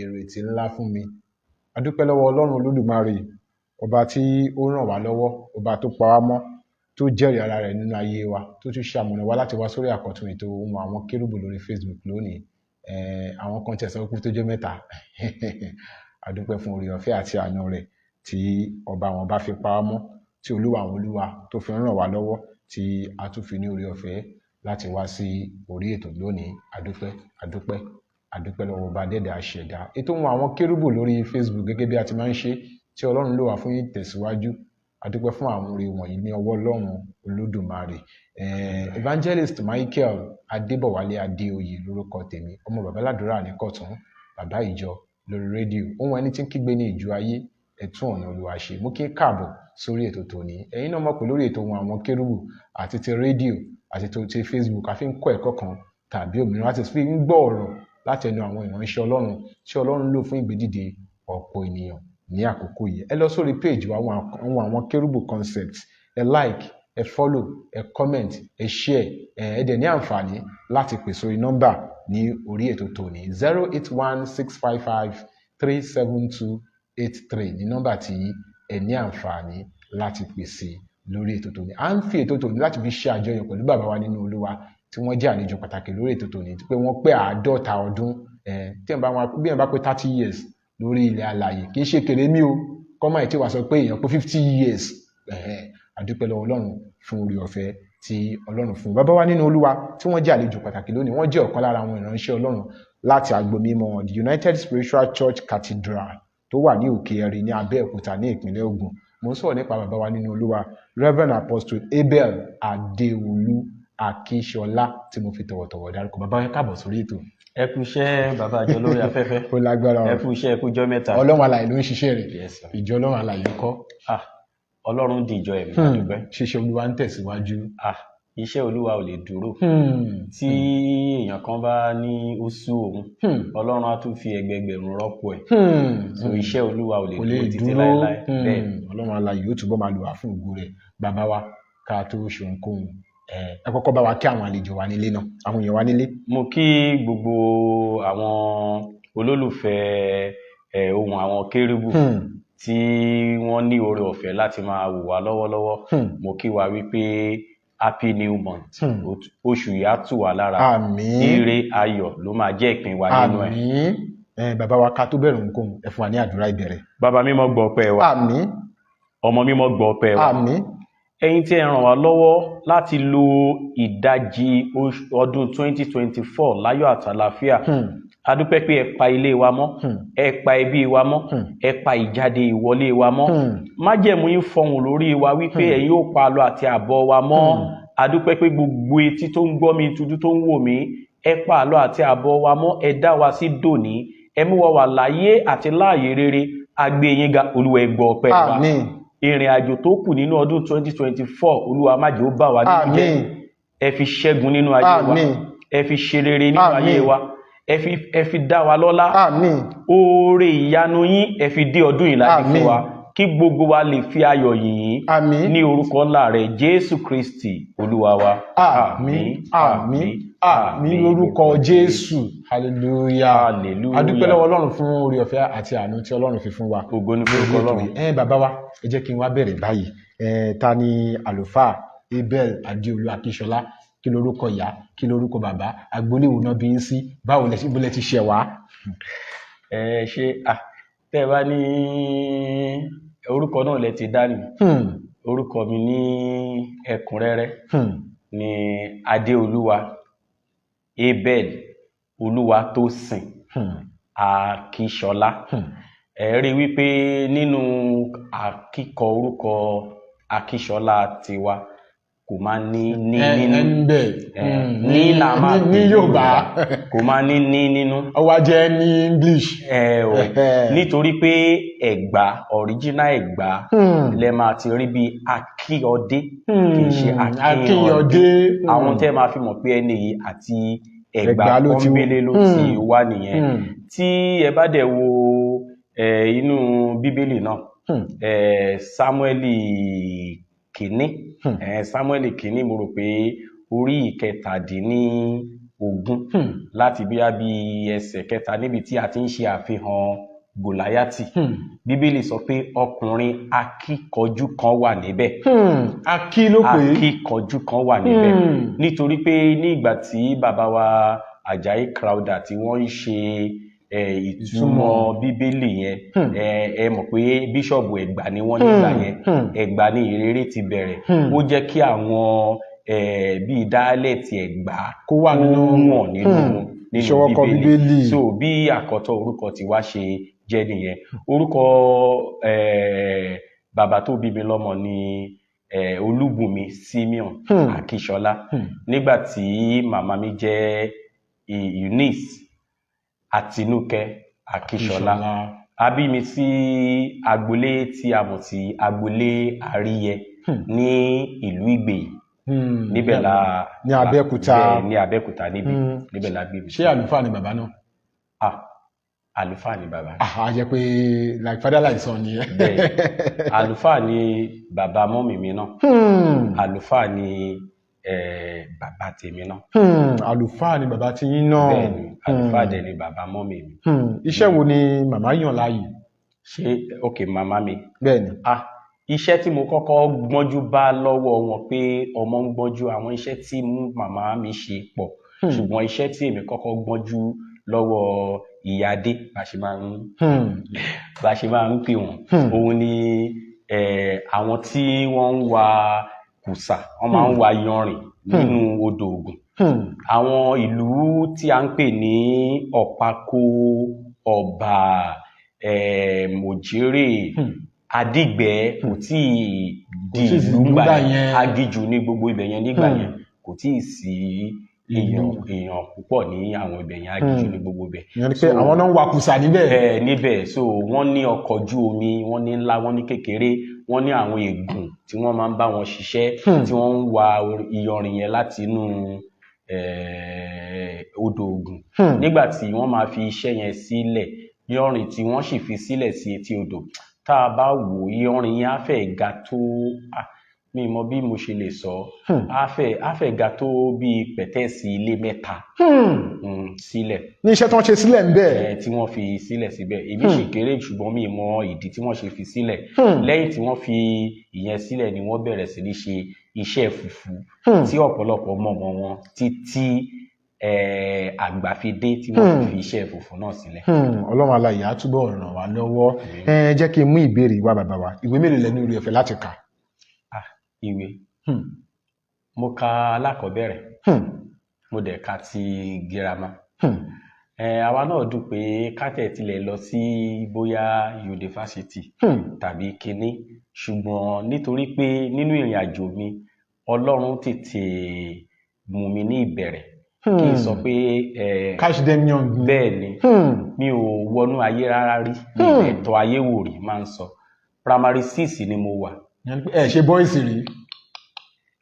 Ìrètí ńlá fún mi. A dúpẹ́ lọ́wọ́ Ọlọ́run Olódùmarè, ọba tí ó ràn wá lọ́wọ́, ọba tó pa wá mọ́, tó jẹ́rìí ara rẹ̀ nínú ayé wa, tó tún ṣe amọ̀nà wa láti wá sórí àkọ́tún ètò Ohùn Àwọn Kérúbù lórí Facebook lónìí. Àwọn kan tiẹ̀ sọ pé tó jẹ́ mẹ́ta. A dúpẹ́ fún oore ọ̀fẹ́ àti àánú rẹ̀ tí ọba àwọn ọba fi pa wá mọ́, tí Olúwa àwọn olúwa tó fi ń ràn wá lọ́wọ́, tí a tún fi ní oore ọ̀fẹ́ láti wá sí orí ètò lónìí. A dúpẹ́, a dúpẹ́, a dúpẹ́ lọ́wọ́ ọba dẹ́dà ṣẹ̀dá. Ètò Ohùn Àwọn Kérúbù lórí Facebook, gẹ́gẹ́ bí a ti máa ń ṣe, tí Ọlọ́run lò wá fún ìtẹ̀síwájú. A dúpẹ́ fún àwọn oore wọ̀nyí ní ọwọ́ Ọlọ́run Olódùmarè. Evangelist Michael Adébọ̀wálé Adéoyè lórúkọ tèmi, ọmọ bàbá ládùúrà ní Kọ̀tún, bàbá ìjọ lórí rédíò. Ohun ẹni tí ń kígbe ní ìjọ ayé, ẹ̀tún ọ̀nà Olúwa ṣe. Mú kí káàbọ̀ sórí ètò tòní. Ẹ̀yin náà mọ̀ pé lórí ètò Ohùn Àwọn Kérúbù àti ti rédíò àti tó ti Facebook, a fi ń kọ́ ẹ̀kọ́ kan tàbí òmíràn, àti fi ń gbọ́ ọ̀rọ̀ láti ẹnu àwọn ìránṣẹ́ Ọlọ́run tí Ọlọ́run lò fún ìgbédìde ọ̀pọ̀ ènìyàn ní àkókò yìí. Ẹ lọ sórí page wa, Ohùn Àwọn Kérúbù Concept, ẹ like, ẹ follow, ẹ comment, ẹ share. Ẹ dẹ̀ ní àǹfààní láti pè sórí nọ́mbà ní orí ètò tòní: 08165537283 ní nọ́mbà tí ẹ ní àǹfààní láti pè sí lórí ètò tòní. À ń fi ètò tòní láti fi ṣe àjọyọ̀ pẹ̀lú bàbá wa nínú Olúwa tí wọ́n jẹ́ àlejò pàtàkì lórí ètò tòní, pé wọ́n pé 50 ọdún. Tí wọ́n bá wọn bí wọ́n bá pé 30 years lórí ilẹ̀ alààyè, kì í ṣe kèrèmí o. Kọ́mọ̀ tí wàá sọ pé èèyàn pé 50 years. A dúpẹ́ lọ́wọ́ Ọlọ́run fún oore ọ̀fẹ́ tí Ọlọ́run fún bàbá wa nínú Olúwa tí wọ́n jẹ́ àlejò pàtàkì lónìí. Wọ́n jẹ́ ọ̀kan lára àwọn ìránṣẹ́ Ọlọ́run láti agbo mímọ́ the United Spiritual Church Cathedral tó wà ní Òkè Ẹ̀rí ní Abẹ́òkúta ní ìpínlẹ̀ Ògùn. Mo ń sọ̀rọ̀ nípa bàbá wa nínú Olúwa, Reverend Apostle Abel Adéolú Akíṣọlá, tí mo fi tọ̀wọ̀tọ̀wọ̀ dárúkọ. Bàbá wa, káàbọ̀ sórí ètò. Ẹ kú iṣẹ́, bàbá àjọ lórí afẹ́fẹ́. Ó lágbára. Ẹ kú iṣẹ́, ẹ kú jọ́ mẹ́ta. Ọlọ́run alààyè ló ń ṣiṣẹ́ rẹ̀. Yes, sir. Ìjọ Ọlọ́run alààyè ń kọ́? Ah, Ọlọ́run dìjọ ẹ̀mí, àdúpẹ́. Ṣíṣe Olúwa ń tẹ̀síwájú. Ah, iṣẹ́ Olúwa ò lè dúró. Tí èèyàn kan bá ní ó sú òun, Ọlọ́run á tún fi ẹgbẹẹgbẹ̀rún rọ́pò ẹ̀. So iṣẹ́ Olúwa ò lè kò lè dúró títí dúró láéláé. Bẹ́ẹ̀. Ọlọ́run alààyè yóò túbọ̀ máa lò wá fún ògo rẹ̀. Bàbá wa, ká tó ṣe ohunkóhun, ẹ kọ́kọ́ bá wa kí àwọn àlejò wa nílé náà, àwọn èèyàn wa nílé. Mo kí gbogbo àwọn olólùfẹ́ Ohùn Àwọn Kérúbù tí wọ́n ní oore ọ̀fẹ́ láti máa wò wá lọ́wọ́lọ́wọ́. Mo kí wa wípé happy new month. Oṣù yìí á tù wá lára. Àmín. Ire ayọ̀ ló máa jẹ́ ìpín wa nínú ẹ̀. Àmín. Bàbá wa, ká tó bẹ̀rẹ̀ ohunkóhun, ẹ fún wa ní àdúrà ìbẹ̀rẹ̀. Bàbá mímọ́, gbọ́ ọpẹ́ wa. Àmín. Ọmọ mímọ́, gbọ́ ọpẹ́ wa. Àmín. Ẹ̀yin tí ẹ ràn wá lọ́wọ́ láti lo ìdajì ọdún 2024 láyọ̀ àtàlàáfíà, a dúpẹ́ pé ẹ pa ilé wa mọ́, ẹ pa ẹbí wa mọ́, ẹ pa ìjáde ìwọlé wa mọ́. Májẹ̀mú yín fọhùn lórí wa wípé ẹ̀yin ó pa àlọ àti àbọ̀ wa mọ́. A dúpẹ́ pé gbogbo etí tó ń gbọ́ mi, tuntun tó ń wò mí, ẹ pa àlọ àti àbọ̀ wa mọ́, ẹ dá wa sí dòní, ẹ mú wa wà láyé àti láàyè rere. A gbé yín ga. Olúwa, ẹ gbọ́ ọpẹ́ wa. Àmín. Ìrìn àjò tó kù nínú ọdún 2024, Olúwa, má jẹ́ ó bà wá nínú jẹ́. Àmín. Ẹ fi ṣẹ́gun nínú ayé wa. Àmín. Ẹ fi ṣe rere nínú ayé Àmín. wa. Ẹ fi dá wa lọ́lá. Àmín. Oore ìyanu yín, ẹ fi dé ọdún yìí láti fún Àmín. wa, kí gbogbo wa lè fi ayọ̀ yìn yín. Àmín. Ní orúkọ ńlá rẹ̀, Jésù Kristi Olúwa wa. Àmín, àmín, àmín lórúkọ Jésù. Hallelujah. Hallelujah. A dúpẹ́ lọ́wọ́ Ọlọ́run fún oore ọ̀fẹ́ àti àánú tí Ọlọ́run fi fún wa. Ògo ní forúkọ Ọlọ́run. Bàbá wa, ẹ jẹ́ kí n wá bẹ̀rẹ̀ báyìí. Ta ni àlùfáà Abel Adéolú Akíṣọlá? Kí lorúkọ ìyá? Kí lorúkọ bàbá? Agboolé wo náà bí ń sí? Báwo lẹ ṣe bó lẹ ti ṣẹ̀ wá? Ẹ ṣe. Ah, tẹ́ ẹ bá ní orúkọ náà lẹ ti dá ní. Orúkọ mi ní ẹ̀kúnrẹ́rẹ́ ní Adéolúwa Abel Olúwatósìn Akíṣọlá. Ẹ rí wípé nínú àkíkọ orúkọ Akíṣọlá tiwa, kò máa ní ní nínú. Ẹ ń bẹ. Ní là máa ní pè ní Yorùbá. Kò máa ní ní nínú. Ó wá jẹ́ ní English. Ẹ o, nítorí pé Ẹ̀gbá, original Ẹ̀gbá, lẹ máa ti rí bí Akíọdé, kì í ṣe Akínyọdé. Akínyọdé. Àwọn tẹ́ máa fi mọ̀ pé ẹni yìí àti Ẹ̀gbá Ẹ̀gbá ló ti pọ́nbélé ló ti wá nìyẹn. Tí ẹ bá dẹ̀ wo inú Bíbélì náà, Sámúẹ́lì kìíní, Sámúẹ́lì kìíní, mo rò pé orí ìkẹtàdínní 20 láti bí ẹsẹ̀ 3 níbi tí a ti ń ṣe àfihàn Gòláyátì. Bíbélì sọ pé ọkùnrin akíkanjú kan wà níbẹ̀. Akí ló pè é. Akíkanjú kan wà níbẹ̀. Nítorí pé ní ìgbà tí bàbá wa Àjàyí Crowther tí wọ́n ń ṣe ìtumọ̀ Bíbélì yẹn, ẹ mọ̀ pé bíṣọ̀bù Ẹ̀gbá ni wọ́n nígbà yẹn. Ẹ̀gbá ni ìrere ti bẹ̀rẹ̀. Ó jẹ́ kí àwọn bíi dálẹ̀tì Ẹ̀gbá kó wà nínú wọ̀n nínú ìṣọwọ́kọ Bíbélì. So bí àkọ́tọ̀ orúkọ tiwa ṣe jẹ́ nìyẹn. Orúkọ bàbá tó bí mi lọ́mọ ni Olúbùnmi Simeon Akíṣọlá. Nígbà tí màmá mi jẹ́ Eunice Àtinúkẹ́ Akíṣọlá. A bí mi sí agboolé tí a mọ̀ sí agboolé Àríyẹ ní ìlú Ìgbèyí. Níbẹ̀ la ní Abẹ́òkúta. Bẹ́ẹ̀, ní Abẹ́òkúta níbí. Níbẹ̀ la gbé mi. Ṣé àlùfáà ni bàbá náà? Ah, àlùfáà ni bàbá. Ah, a jẹ́ pé like father like son nìyẹn. Bẹ́ẹ̀, àlùfáà ni bàbá mọ́mì mi náà. Àlùfáà ni bàbá tèmi náà. Àlùfáà ni bàbá tiyín náà. Bẹ́ẹ̀ ni, àlùfáà dẹ̀ ni bàbá mọ́mì mi. Iṣẹ́ wo ni màmá yàn láàyò? Ṣé ok, màmá mi? Bẹ́ẹ̀ ni. Ah, iṣẹ́ tí mo kọ́kọ́ gbọ́njú bá lọ́wọ́ wọn pé ọmọ ń gbọ́njú, àwọn iṣẹ́ tí mú màmá mi ṣe pọ̀. Ṣùgbọ́n iṣẹ́ tí èmi kọ́kọ́ gbọ́njú lọ́wọ́ ìyá Adé, bá ṣe máa ń pè wọ́n, òun ni àwọn tí wọ́n ń wa kùsà, wọ́n máa ń wa yanrìn nínú odò Ògùn. Àwọn ìlú tí a ń pè ní Ọ̀pákó, Ọ̀bà, Mòjérè, Adígbẹ́ kò tíì di Kò tíì sí ìlú ńgbà nígbà yẹn. yẹn. Aginjù ní gbogbo ibẹ̀ yẹn nígbà yẹn. Kò tíì sí èèyàn púpọ̀ ní àwọn ibẹ̀ yẹn, aginjù ní gbogbo ibẹ̀. Ìyẹn ni pé àwọn náà ń wakùsà níbẹ̀. Ẹ níbẹ̀, so wọ́n ní ọkọ̀ ojú omi, wọ́n ní ńlá, wọ́n ní kékeré, wọ́n ní àwọn ègùn tí wọ́n máa ń bá wọn ṣiṣẹ́, tí wọ́n ń wa iyanrìn yẹn láti inú odò Ògùn. Nígbà tí wọ́n máa fi iṣẹ́ yẹn sílẹ̀, iyanrìn tí wọ́n sì fi sílẹ̀ sí etí odò, tá a bá wò, iyanrìn yẹn á fẹ́ ga tó, mi mọ bí mo ṣe lè sọ, á fẹ́ ga tó bíi pẹ̀tẹ́ẹ̀sì ilé 3 sílẹ̀. Ní iṣẹ́ tí wọ́n ṣe sílẹ̀ ń bẹ̀. Ẹ, tí wọ́n fi sílẹ̀ síbẹ̀. Èmi sì kéré, ṣùgbọ́n mi mọ ìdí tí wọ́n ṣe fi sílẹ̀. Lẹ́yìn tí wọ́n fi ìyẹn sílẹ̀ ni wọ́n bẹ̀rẹ̀ sí ní ṣe iṣẹ́ fùfú tí ọ̀pọ̀lọpọ̀ mọ̀ mọ́ wọn títí àgbà fi dé tí wọ́n fi iṣẹ́ fùfú náà sílẹ̀. Ọlọ́run alààyè á túbọ̀ ràn wá lọ́wọ́. Ẹ jẹ́ kí n mú ìbéèrè wá, bàbá wa. Ìwé mélòó lẹ ní oore ọ̀fẹ́ láti kà? Ah, ìwé. Mo ka alákọ̀ọ́bẹ̀rẹ̀, mo dẹ̀ ka ti girama. Àwa náà dùn pé ká tẹ̀ tilẹ̀ lọ sí bóyá yunifásitì tàbí kinní, ṣùgbọ́n nítorí pé nínú ìrìn àjò mi, Ọlọ́run tètè mú mi ní ìbẹ̀rẹ̀, kí n sọ pé Catch them young ni. Bẹ́ẹ̀ ni. Mi ò wọnú ayé rárá rí, mi ò tọ́ ayé wò rí. Máa ń sọ primary 6 ni mo wà. Ìyẹn ni pé ẹ ṣe boys rí.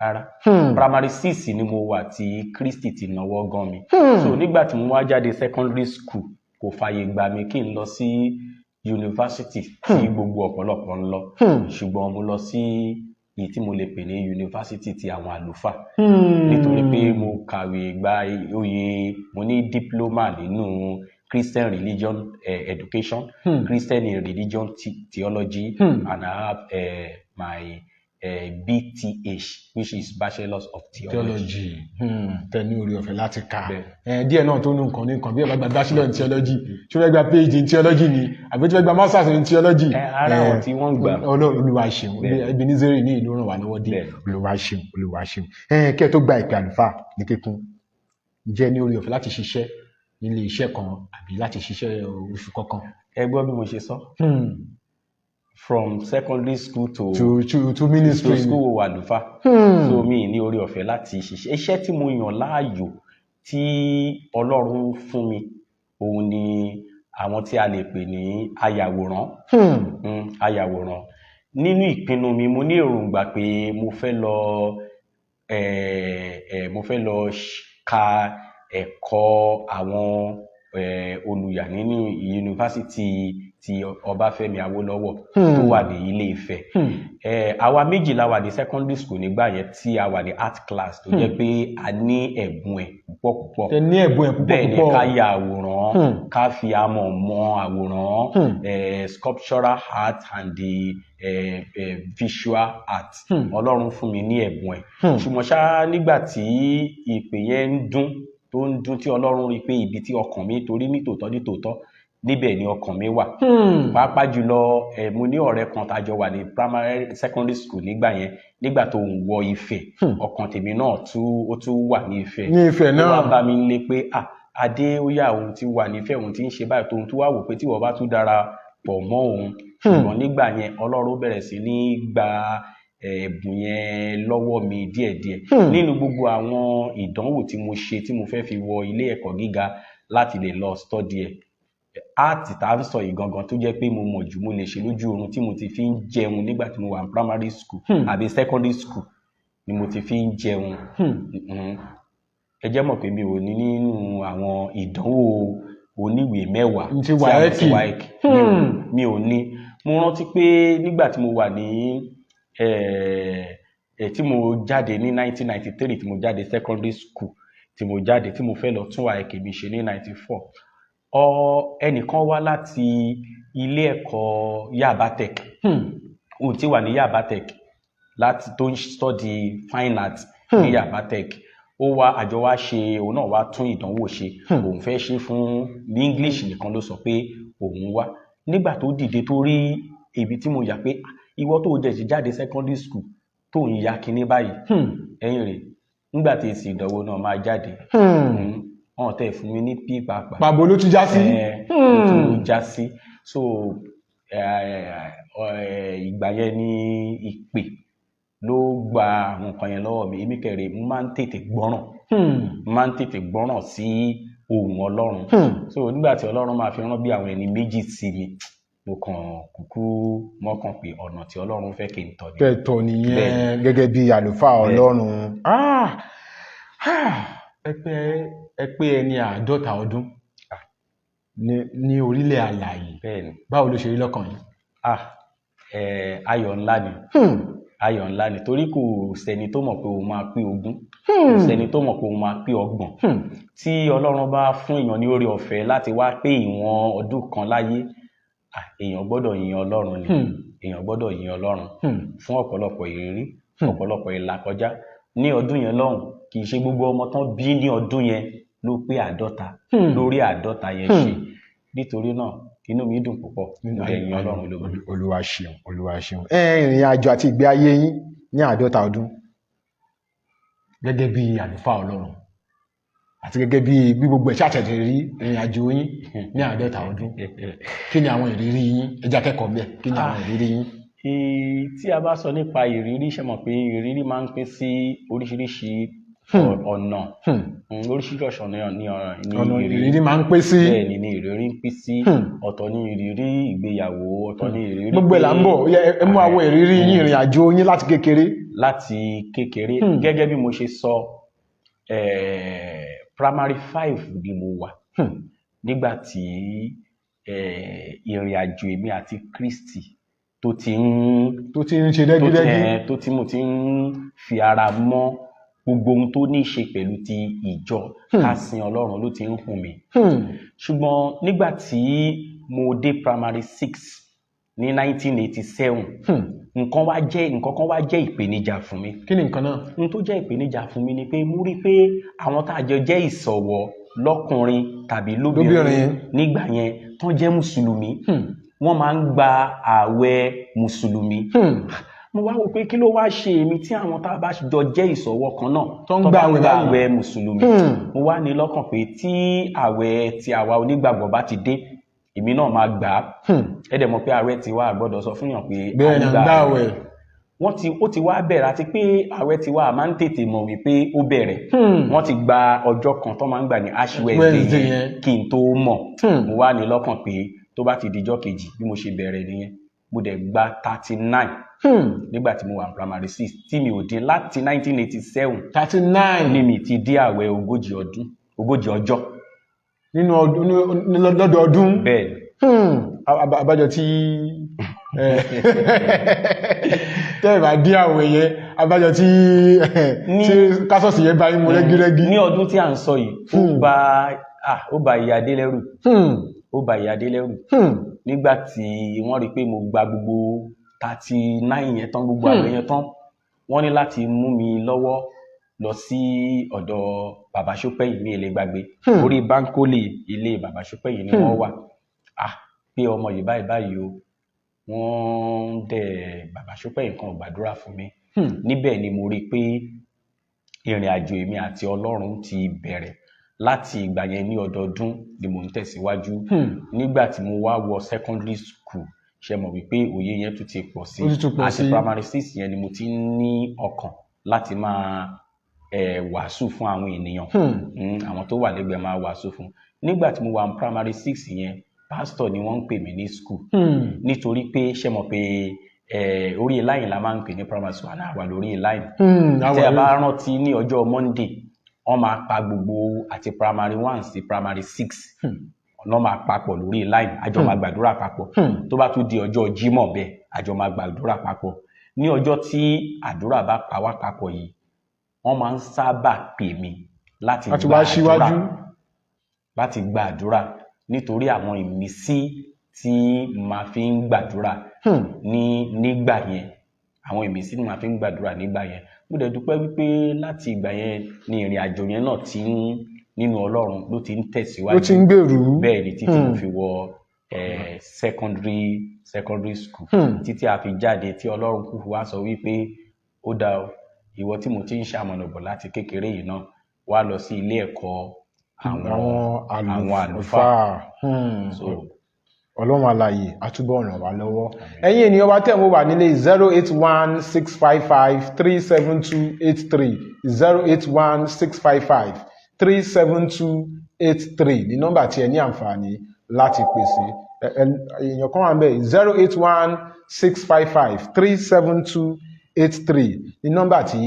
Rárá. Primary 6 ni mo wà tí Kristi ti nawọ́ gan mi. So nígbà tí mo wá jáde secondary school, kò fààyè gbà mí kí n lọ sí yunifásitì tí gbogbo ọ̀pọ̀lọpọ̀ ń lọ. Ṣùgbọ́n mo lọ sí èyí tí mo lè pè ní yunifásitì ti àwọn àlùfáà, nítorí pé mo kàwé gba oyè, mo ní diploma nínú Christian religion education, Christian in religion theology, and I have my BTH, which is Bachelors of Theology. Theology. Tẹ ní oore ọ̀fẹ́ láti kà. Bẹ́ẹ̀. Díẹ̀ náà tó ní nǹkan ní nǹkan bí ẹ bá gba bachelor in theology, tí ó fẹ́ gba PhD in theology ni, àbí tí ó fẹ́ gba masters in theology. Ẹ, ara àwọn tí wọ́n ń gbà. Ọlọ́run, Olúwa ṣeun. Bẹ́ẹ̀. Ebenezer ní ìlú ràn wá lọ́wọ́ dé. Bẹ́ẹ̀. Olúwa ṣeun, Olúwa ṣeun. Kí ẹ tó gba ìpè àlùfáà ní kíkún, ǹjẹ́ ní oore ọ̀fẹ́ láti ṣiṣẹ́ nílé iṣẹ́ kan àbí láti ṣiṣẹ́ oṣù kankan? Ẹ gbọ́ bí mo ṣe sọ, from secondary school to To ministry. To school àlùfáà. So mi ní oore ọ̀fẹ́ láti ṣiṣẹ́. Iṣẹ́ tí mo yàn láàyò tí Ọlọ́run fún mi, òun ni àwọn tí a lè pè ní ayàwòrán. Ayàwòrán. Nínú ìpinnu mi, mo ní èròǹgbà pé mo fẹ́ lọ ka ẹ̀kọ́ àwọn Olùyà nínú yunifásitì ti Ọbáfẹ́mi Awólọ́wọ̀ tó wà ní Ilé Ifẹ̀. Àwa méjì la wà ní secondary school nígbà yẹn tí a wà ní art class, tó jẹ́ pé a ní ẹ̀bùn ẹ̀ púpọ̀ púpọ̀. Ẹ ní ẹ̀bùn ẹ̀ púpọ̀ Bẹ́ẹ̀ ni. púpọ̀. Ká ya àwòrán, ká fi amọ̀ mọ àwòrán, sculptural art and the visual art. Ọlọ́run fún mi ní ẹ̀bùn ẹ̀. Ṣùgbọ́n ṣá, nígbà tí ìpè yẹn ń dún, tó ń dún, tí Ọlọ́run rí i pé ibi tí ọkàn mi, torí nítòótọ́ nítòótọ́ níbẹ̀ ni ọkàn mi wà. Pàápàá jùlọ, mo ní ọ̀rẹ́ kan tá a jọ wà ní primary, secondary school nígbà yẹn. Nígbà tó ń wọ Ifẹ̀, ọkàn tèmi náà tún ó tún wà ní Ifẹ̀. Ní Ifẹ̀ Ó náà. wá bá mi lé pé, ah, Adé, ó yà, òun ti wà nífẹ̀ẹ́, òun ti ń ṣe báyìí, tóun tún wá wò pé tí wọ́n bá tún dára pọ̀ mọ́ òun. Ṣùgbọ́n nígbà yẹn, Ọlọ́run bẹ̀rẹ̀ sí ní gba ẹ̀bùn yẹn lọ́wọ́ mi díẹ̀díẹ̀. Nínú gbogbo àwọn ìdánwò tí mo ṣe, tí mo fẹ́ fi wọ ilé ẹ̀kọ́ gíga láti lè lọ study ẹ̀, art tá à ń sọ yìí gangan, tó jẹ́ pé mo mọ̀ jù, mo lè ṣe lójú oorun, tí mo ti fi ń jẹun nígbà tí mo wà ní primary school àbí secondary school ni mo ti fi ń jẹun. Ẹ jẹ́ mọ̀ pé mi ò ní nínú àwọn ìdánwò oníwèé 10 Ti tí a mọ̀ sí WAEC. WAEC. Mi ò ní. Mo rántí pé nígbà tí mo wà ní tí mo jáde ní 1993, tí mo jáde secondary school, tí mo jáde, tí mo fẹ́ lọ tún WAEC mi ṣe ní 94, ọ ẹnìkan wá láti ilé ẹ̀kọ́ Yaba Tech. Òun ti wà ní Yaba Tech láti tó ń study fine art ní Yaba Tech. Ó wá, àjọ wá ṣe, òun náà wá tún ìdánwò ṣe. Òun fẹ́ ṣe fún ní English nìkan ló sọ pé òun wá. Nígbà tó dìde, tó rí ibi tí mo yà pé, "Ah, ìwọ tó jẹ̀ sí jáde secondary school tó ń ya kinní báyìí." Ẹ̀yìn rẹ̀, nígbà tí èsì ìdánwò náà máa jáde, wọn tẹ̀ fún mi ní P pàápàá. Pàbó ló tún já sí. Ẹ ló tún já sí. So ìgbà yẹn ní ìpè ló gba àwọn nǹkan yẹn lọ́wọ́ mi. Èmi kẹrẹ, mo máa ń tètè gbọ́ràn. Mo máa ń tètè gbọ́ràn sí ohùn Ọlọ́run. So nígbà tí Ọlọ́run máa fi rán bí àwọn ẹni méjì sí mi, mo kàn kúkú mọ́kàn pé ọ̀nà tí Ọlọ́run fẹ́ kí n tọ̀ ni. Kẹtọ nìyẹn gẹ́gẹ́ bí àlùfáà Ọlọ́run. Ah! Ah! Ẹ pé ẹni 50 ọdún ní orílẹ̀ alààyè. Bẹ́ẹ̀ni. Báwo ló ṣe rí lọ́kàn yín? Ah, ayọ̀ ńlá ni. Ayọ̀ ńlá ni, torí kò sẹ́ni tó mọ̀ pé òun máa pé 20, kò sẹ́ni tó mọ̀ pé òun máa pé 30. Tí Ọlọ́run bá fún èèyàn ní oore ọ̀fẹ́ láti wá pé ìwọ̀n ọdún kan láyé, ah, èèyàn gbọ́dọ̀ yin Ọlọ́run ni. Èèyàn gbọ́dọ̀ yin Ọlọ́run fún ọ̀pọ̀lọpọ̀ ìrírí, ọ̀pọ̀lọpọ̀ ìlàkọjá ní ọdún yẹn lọ́hùn. Kì í ṣe gbogbo ọmọ tán bí ní ọdún yẹn ló pé 50 lórí 50 yẹn ṣe. Nítorí náà, inú mi dùn púpọ̀, mo dẹ̀ yin Ọlọ́run lógo. Olúwa ṣeun, Olúwa ṣeun. Ẹ ìrìn àjò àti ìgbé ayé yín ní 50 ọdún gẹ́gẹ́ bí àlùfáà Ọlọ́run àti gẹ́gẹ́ bí gbogbo ẹ̀ ṣàṣẹ̀ṣẹ̀ rí, ìrìn àjò yín ní 50 ọdún, kí ni àwọn ìrírí yín? Ẹ jẹ́ akẹ́kọ̀ọ́ bẹ́ẹ̀, kí ni àwọn ìrírí yín? Tí a bá sọ nípa ìrírí, ṣe mọ̀ pé ìrírí máa ń pín sí oríṣiríṣi ọ̀nà. Oríṣiríṣi ọ̀nà ní Ọ̀nà ìrírí máa ń pín sí. Bẹ́ẹ̀ ni ìrírí ń pín sí. Ọ̀tọ̀ ní ìrírí ìgbéyàwó, ọ̀tọ̀ ní ìrírí Gbogbo ẹ̀ là ń bọ̀. Ẹ mú àwọn ìrírí yín, ìrìn àjò yín láti kékeré. Láti kékeré. Gẹ́gẹ́ bí mo ṣe sọ, primary five ni mo wà nígbà tí ìrìn àjò èmi àti Kristi tó ti ń Tó ti ń ṣe tó ti rẹ́gírẹ́gí. Tó ti mo ti ń fi ara mọ́ gbogbo ohun tó ní í ṣe pẹ̀lú ti ìjọ, ká sin Ọlọ́run, ló ti ń hùn mí. Ṣùgbọ́n nígbà tí mo dé primary six ní 1987, nǹkan kan wá jẹ́ ìpèníjà fún mi. Kí ni nǹkan náà? Ohun tó jẹ́ ìpèníjà fún mi ni pé mo rí i pé àwọn tá a jọ jẹ́ ìsọ̀wọ̀ lọ́kùnrin tàbí lóbìnrin Lóbìnrin. nígbà yẹn tán jẹ́ mùsùlùmí, wọ́n máa ń gba ààwẹ̀ mùsùlùmí. Mo wá wò pé kí ló wá ṣe èmi tí àwọn tá a bá jọ jẹ́ ìsọ̀wọ́ kan náà Tó ń tó gba bá ń àwẹ̀ gba báyìí. ààwẹ̀ mùsùlùmí. Mo wá ní lọ́kàn pé tí ààwẹ̀ ti àwa onígbàgbọ́ bá ti dé, èmi náà máa gbà á. Ẹ dẹ̀ mọ̀ pé ààwẹ̀ tiwa, a gbọ́dọ̀ sọ fún yàn pé Bẹ́ẹ̀ ni, à à ń ń gba ààwẹ̀. gbààwẹ̀. Wọ́n ti ó ti wá bẹ̀rẹ̀, àti pé ààwẹ̀ tiwa, a máa ń tètè mọ̀ wípé ó bẹ̀rẹ̀. Wọ́n ti gba ọjọ́ kan tó máa ń gbà ní Ash Wednesday Wednesday yẹn yẹn. kí n tó mọ̀. Mo wá ní lọ́kàn pé tó bá ti dijọ́ kejì, bí mo ṣe bẹ̀rẹ̀ nìyẹn, mo dẹ̀ gba 39 nígbà tí mo wà ní primary six, tí mi ò dín láti 1987 39. ní mi ti dé ààwẹ̀ 40 ọdún, 40 ọjọ́. Nínú ọdún lọ́dọọdún? Bẹ́ẹ̀ ni. Àbájọ tí tẹ́ ẹ̀ bá dín àwẹ̀ yẹn, abájọ tí tí kásọ̀sì yẹn bá yín mu rẹ́gírẹ́gí. Ní ọdún tí à ń sọ yìí, ó bà ó bà ìyá Adé lẹ́rù. Ó bà ìyá Adé lẹ́rù nígbà tí wọ́n rí i pé mo gba gbogbo 39 yẹn tán, gbogbo àwẹ̀ yẹn tán. Wọ́n ní láti mú mi lọ́wọ́ lọ sí ọ̀dọ̀ bàbá Ṣópẹ́yìn. Mi ò lè gbàgbé, orí báńkólì ilé bàbá Ṣópẹ́yìn ni wọ́n wà, pé ọmọ yìí báyìí báyìí o. Wọ́n dẹ̀, bàbá Ṣópẹ́yìn kan gbàdúrà fún mi. Níbẹ̀ ni mo rí i pé ìrìn àjò èmi àti Ọlọ́run ti bẹ̀rẹ̀. Láti ìgbà yẹn, ní ọdọọdún ni mò ń tẹ̀síwájú. Nígbà tí mo wá wọ secondary school, ṣe mọ̀ wípé òye yẹn tún ti pọ̀ sí. Ó ti tún pọ̀ Àti sí. primary six yẹn ni mo ti ń ní ọkàn láti máa wàásù fún àwọn ènìyàn. Àwọn tó wà lẹ́gbẹ̀ẹ́ máa wàásù fún. Nígbà tí mo wà ní primary six yẹn, pastor ni wọ́n ń pè mí ní school, nítorí pé, ṣe mọ̀ pé orí line la máa ń pè ní primary school, àná wà lórí line. Tí a bá rántí, ní ọjọ́ Monday, wọ́n máa pa gbogbo àti primary one sí primary six, wọ́n máa papọ̀ lórí line, àjọ máa gbàdúrà papọ̀. Tó bá tún di ọjọ́ Jímọ̀ bẹ́ẹ̀, àjọ máa gbàdúrà papọ̀. Ní ọjọ́ tí àdúrà bá pa wá papọ̀ yìí, wọ́n máa ń sábà pè mí láti láti gba wá àdúrà, síwájú. Láti gba àdúrà, nítorí àwọn ìmísí tí màá fi ń gbàdúrà ní nígbà yẹn, àwọn ìmísí tí màá fi ń gbàdúrà nígbà yẹn. Mo dẹ̀ dúpẹ́ wípé láti ìgbà yẹn ni ìrìn àjò yẹn náà ti ń nínú Ọlọ́run ló ti ń tẹ̀síwájú. Ló ti ń gbèrú. Bẹ́ẹ̀ ni, títí mo fi wọ secondary school, títí a fi jáde, tí Ọlọ́run kúkú wá sọ wípé ó dá o, ìwọ tí mo ti ń ṣamọ̀nà bọ̀ láti kékeré yìí náà, wá lọ sí ilé ẹ̀kọ́ àwọn àwọn àwọn àlùfáà. Àlùfáà. So Ọlọ́run alààyè á túbọ̀ ràn wá lọ́wọ́. Ẹ̀yin ènìyàn wa tẹ̀ ń wò wá nílé, 08165537283, 08165537283 ní nọ́mbà tí ẹ ní àǹfààní láti pèsè. Èèyàn kan wà ń bẹ̀, 08165537283 ní nọ́mbà tí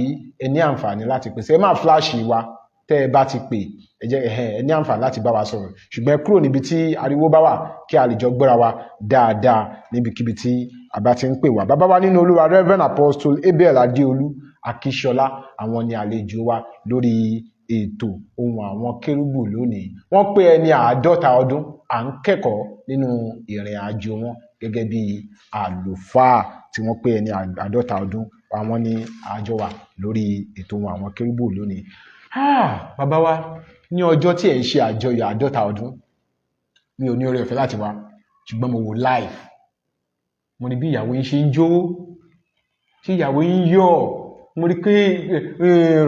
ẹ ní àǹfààní láti pèsè. Ẹ máa flash wa tẹ́ ẹ bá ti pè. Ẹ jẹ́ ẹ̀hẹ́n, ẹ ní àǹfààní láti bá wa sọ̀rọ̀, ṣùgbọ́n ẹ kúrò níbi tí ariwo bá wà kí a lè jọ gbọ́ra wa dáadáa níbikíbi tí a bá ti ń pè wá. Bàbá wa nínú Olúwa, Reverend Apostle Abel Adéolú Akíṣọlá, àwọn ni àlejò wa lórí ètò Ohùn Àwọn Kérúbù lónìí. Wọ́n pé ẹni 50 ọdún. À ń kẹ́kọ̀ọ́ nínú ìrìn àjò wọn gẹ́gẹ́ bí àlùfáà tí wọ́n pé ẹni 50 ọdún. Àwọn ni àjọ wà lórí ètò Ohùn Àwọn Kérúbù lónìí. Ah, bàbá wa, ní ọjọ́ tí ẹ̀ ń ṣe àjọyọ̀ 50 ọdún, mi ò ní oore ọ̀fẹ́ láti wá, ṣùgbọ́n mo wò live. Mo ní bí ìyàwó yín ṣe ń jó, tí ìyàwó yín yọ̀. Mo rí pé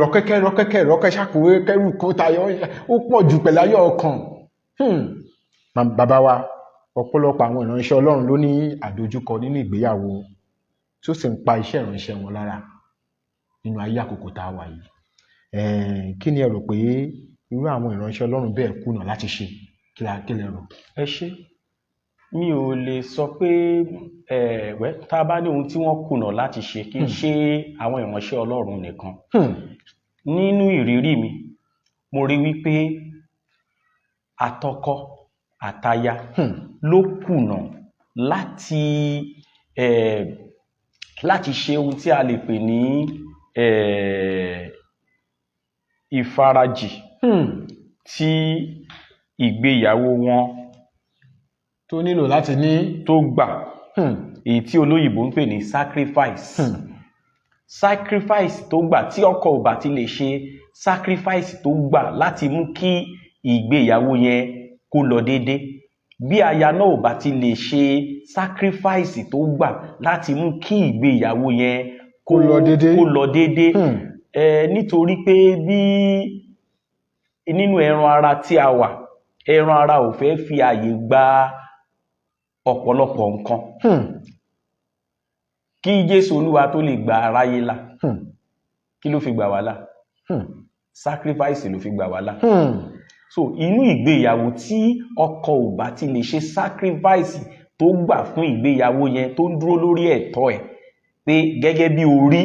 rọ̀kẹ́kẹ́ rọ̀kẹ́kẹ́ rọ̀kẹ́ ṣàkówé kẹ́rù kó tayọ, ó pọ̀ jù pẹ̀lú ayọ̀ ọkàn. Bàbá wa, ọ̀pọ̀lọpọ̀ àwọn ìránṣẹ́ Ọlọ́run ló ní àdojúkọ nínú ìgbéyàwó tí ó sì ń pa iṣẹ́ ìránṣẹ́ wọn lára nínú ayé àkókò tá a wà yìí. Kí ni ẹ rò pé irú àwọn ìránṣẹ́ Ọlọ́run bẹ́ẹ̀ kùnà láti ṣe? Kí lẹ rò? Ẹ ṣé. Mi ò lè sọ pé wẹ́ tá a bá ní ohun tí wọ́n kùnà láti ṣe, kì í ṣe àwọn ìránṣẹ́ Ọlọ́run nìkan. Nínú ìrírí mi, mo rí wípé àtọkọ àtaya ló kùnà láti ṣe ohun tí a lè pè ní ìfarajì tí ìgbéyàwó wọn tó nílò láti ní tó gbà, èyí tí olóyìnbó ń pè ní sacrifice. Sacrifice tó gbà, tí ọkọ ò bá ti lè ṣe sacrifice tó gbà láti mú kí ìgbéyàwó yẹn kó lọ déédé, bí aya náà ò bá ti lè ṣe sacrifice tó gbà láti mú kí ìgbéyàwó yẹn kó lọ déédé. Kó lọ déédé. Nítorí pé bí nínú ẹran ara tí a wà, ẹran ara ò fẹ́ fi àyè gba ọ̀pọ̀lọpọ̀ nǹkan. Kí Jésù Olúwa tó lè gba aráyé là, kí ló fi gbà wá là? Sacrifice ló fi gbà wá là. So inú ìgbéyàwó tí ọkọ ò bá ti lè ṣe sacrifice tó gbà fún ìgbéyàwó yẹn, tó ń dúró lórí ẹ̀tọ́ ẹ̀ pé gẹ́gẹ́ bí orí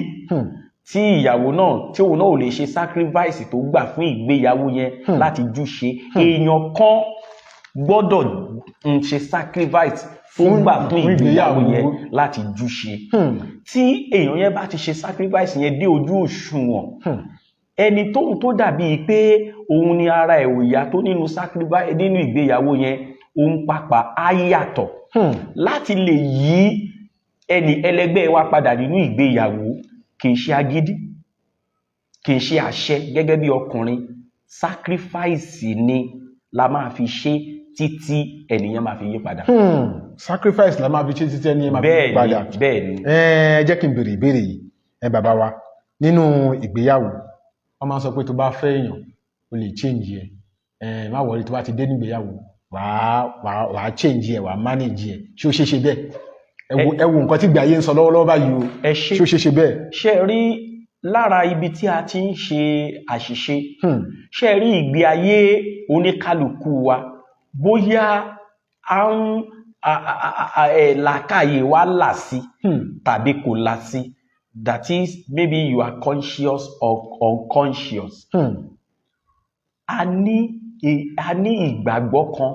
Tí ìyàwó náà, tí òun náà ò lè ṣe sacrifice tó gbà fún ìgbéyàwó yẹn láti júṣe, èèyàn kan gbọ́dọ̀ ń ṣe sacrifice tó gbà fún fún ìgbéyàwó ìgbéyàwó. yẹn láti júṣe. Tí èèyàn yẹn bá ti ṣe sacrifice yẹn dé ojú òṣùwọ̀n, ẹni tóun tó dàbí pé òun ni ara ẹ̀ ò yá tó nínú sacrifice nínú ìgbéyàwó yẹn, òun pàpà á yàtọ̀. Láti lè yí ẹni ẹlẹgbẹ́ wa padà nínú ìgbéyàwó, kì í ṣe agídí, kì í ṣe àṣẹ. Gẹ́gẹ́ bí ọkùnrin, sacrifice ni la máa fi ṣe títí ẹnìyẹn máa fi yí padà. Sacrifice la máa fi ṣe títí ẹni yẹn máa fi Bẹ́ẹ̀ padà. ni, bẹ́ẹ̀ ni. Ẹ jẹ́ kí n béèrè ìbéèrè yìí. Ẹ bàbá wa, nínú ìgbéyàwó, wọ́n máa ń sọ pé tó bá fẹ́ èèyàn, o lè change ẹ. Ẹ má worry, tó bá ti dé nígbéyàwó, wàá change ẹ, wàá manage ẹ. Ṣé ó ṣeé ṣe bẹ́ẹ̀? Ẹ wo nǹkan tí ìgbé ayé ń sọ lọ́wọ́lọ́wọ́ báyìí o. Ẹ ṣe. Ṣé ó ṣeé ṣe bẹ́ẹ̀? Ṣe rí, lára ibi tí a ti ń ṣe àṣìṣe, ṣe rí, ìgbé ayé oníkálukú wa, bóyá a ń a- ẹ làákàyè wa là sí tàbí kò là sí, that is, maybe you are conscious or unconscious, a ní ìgbàgbọ́ kan,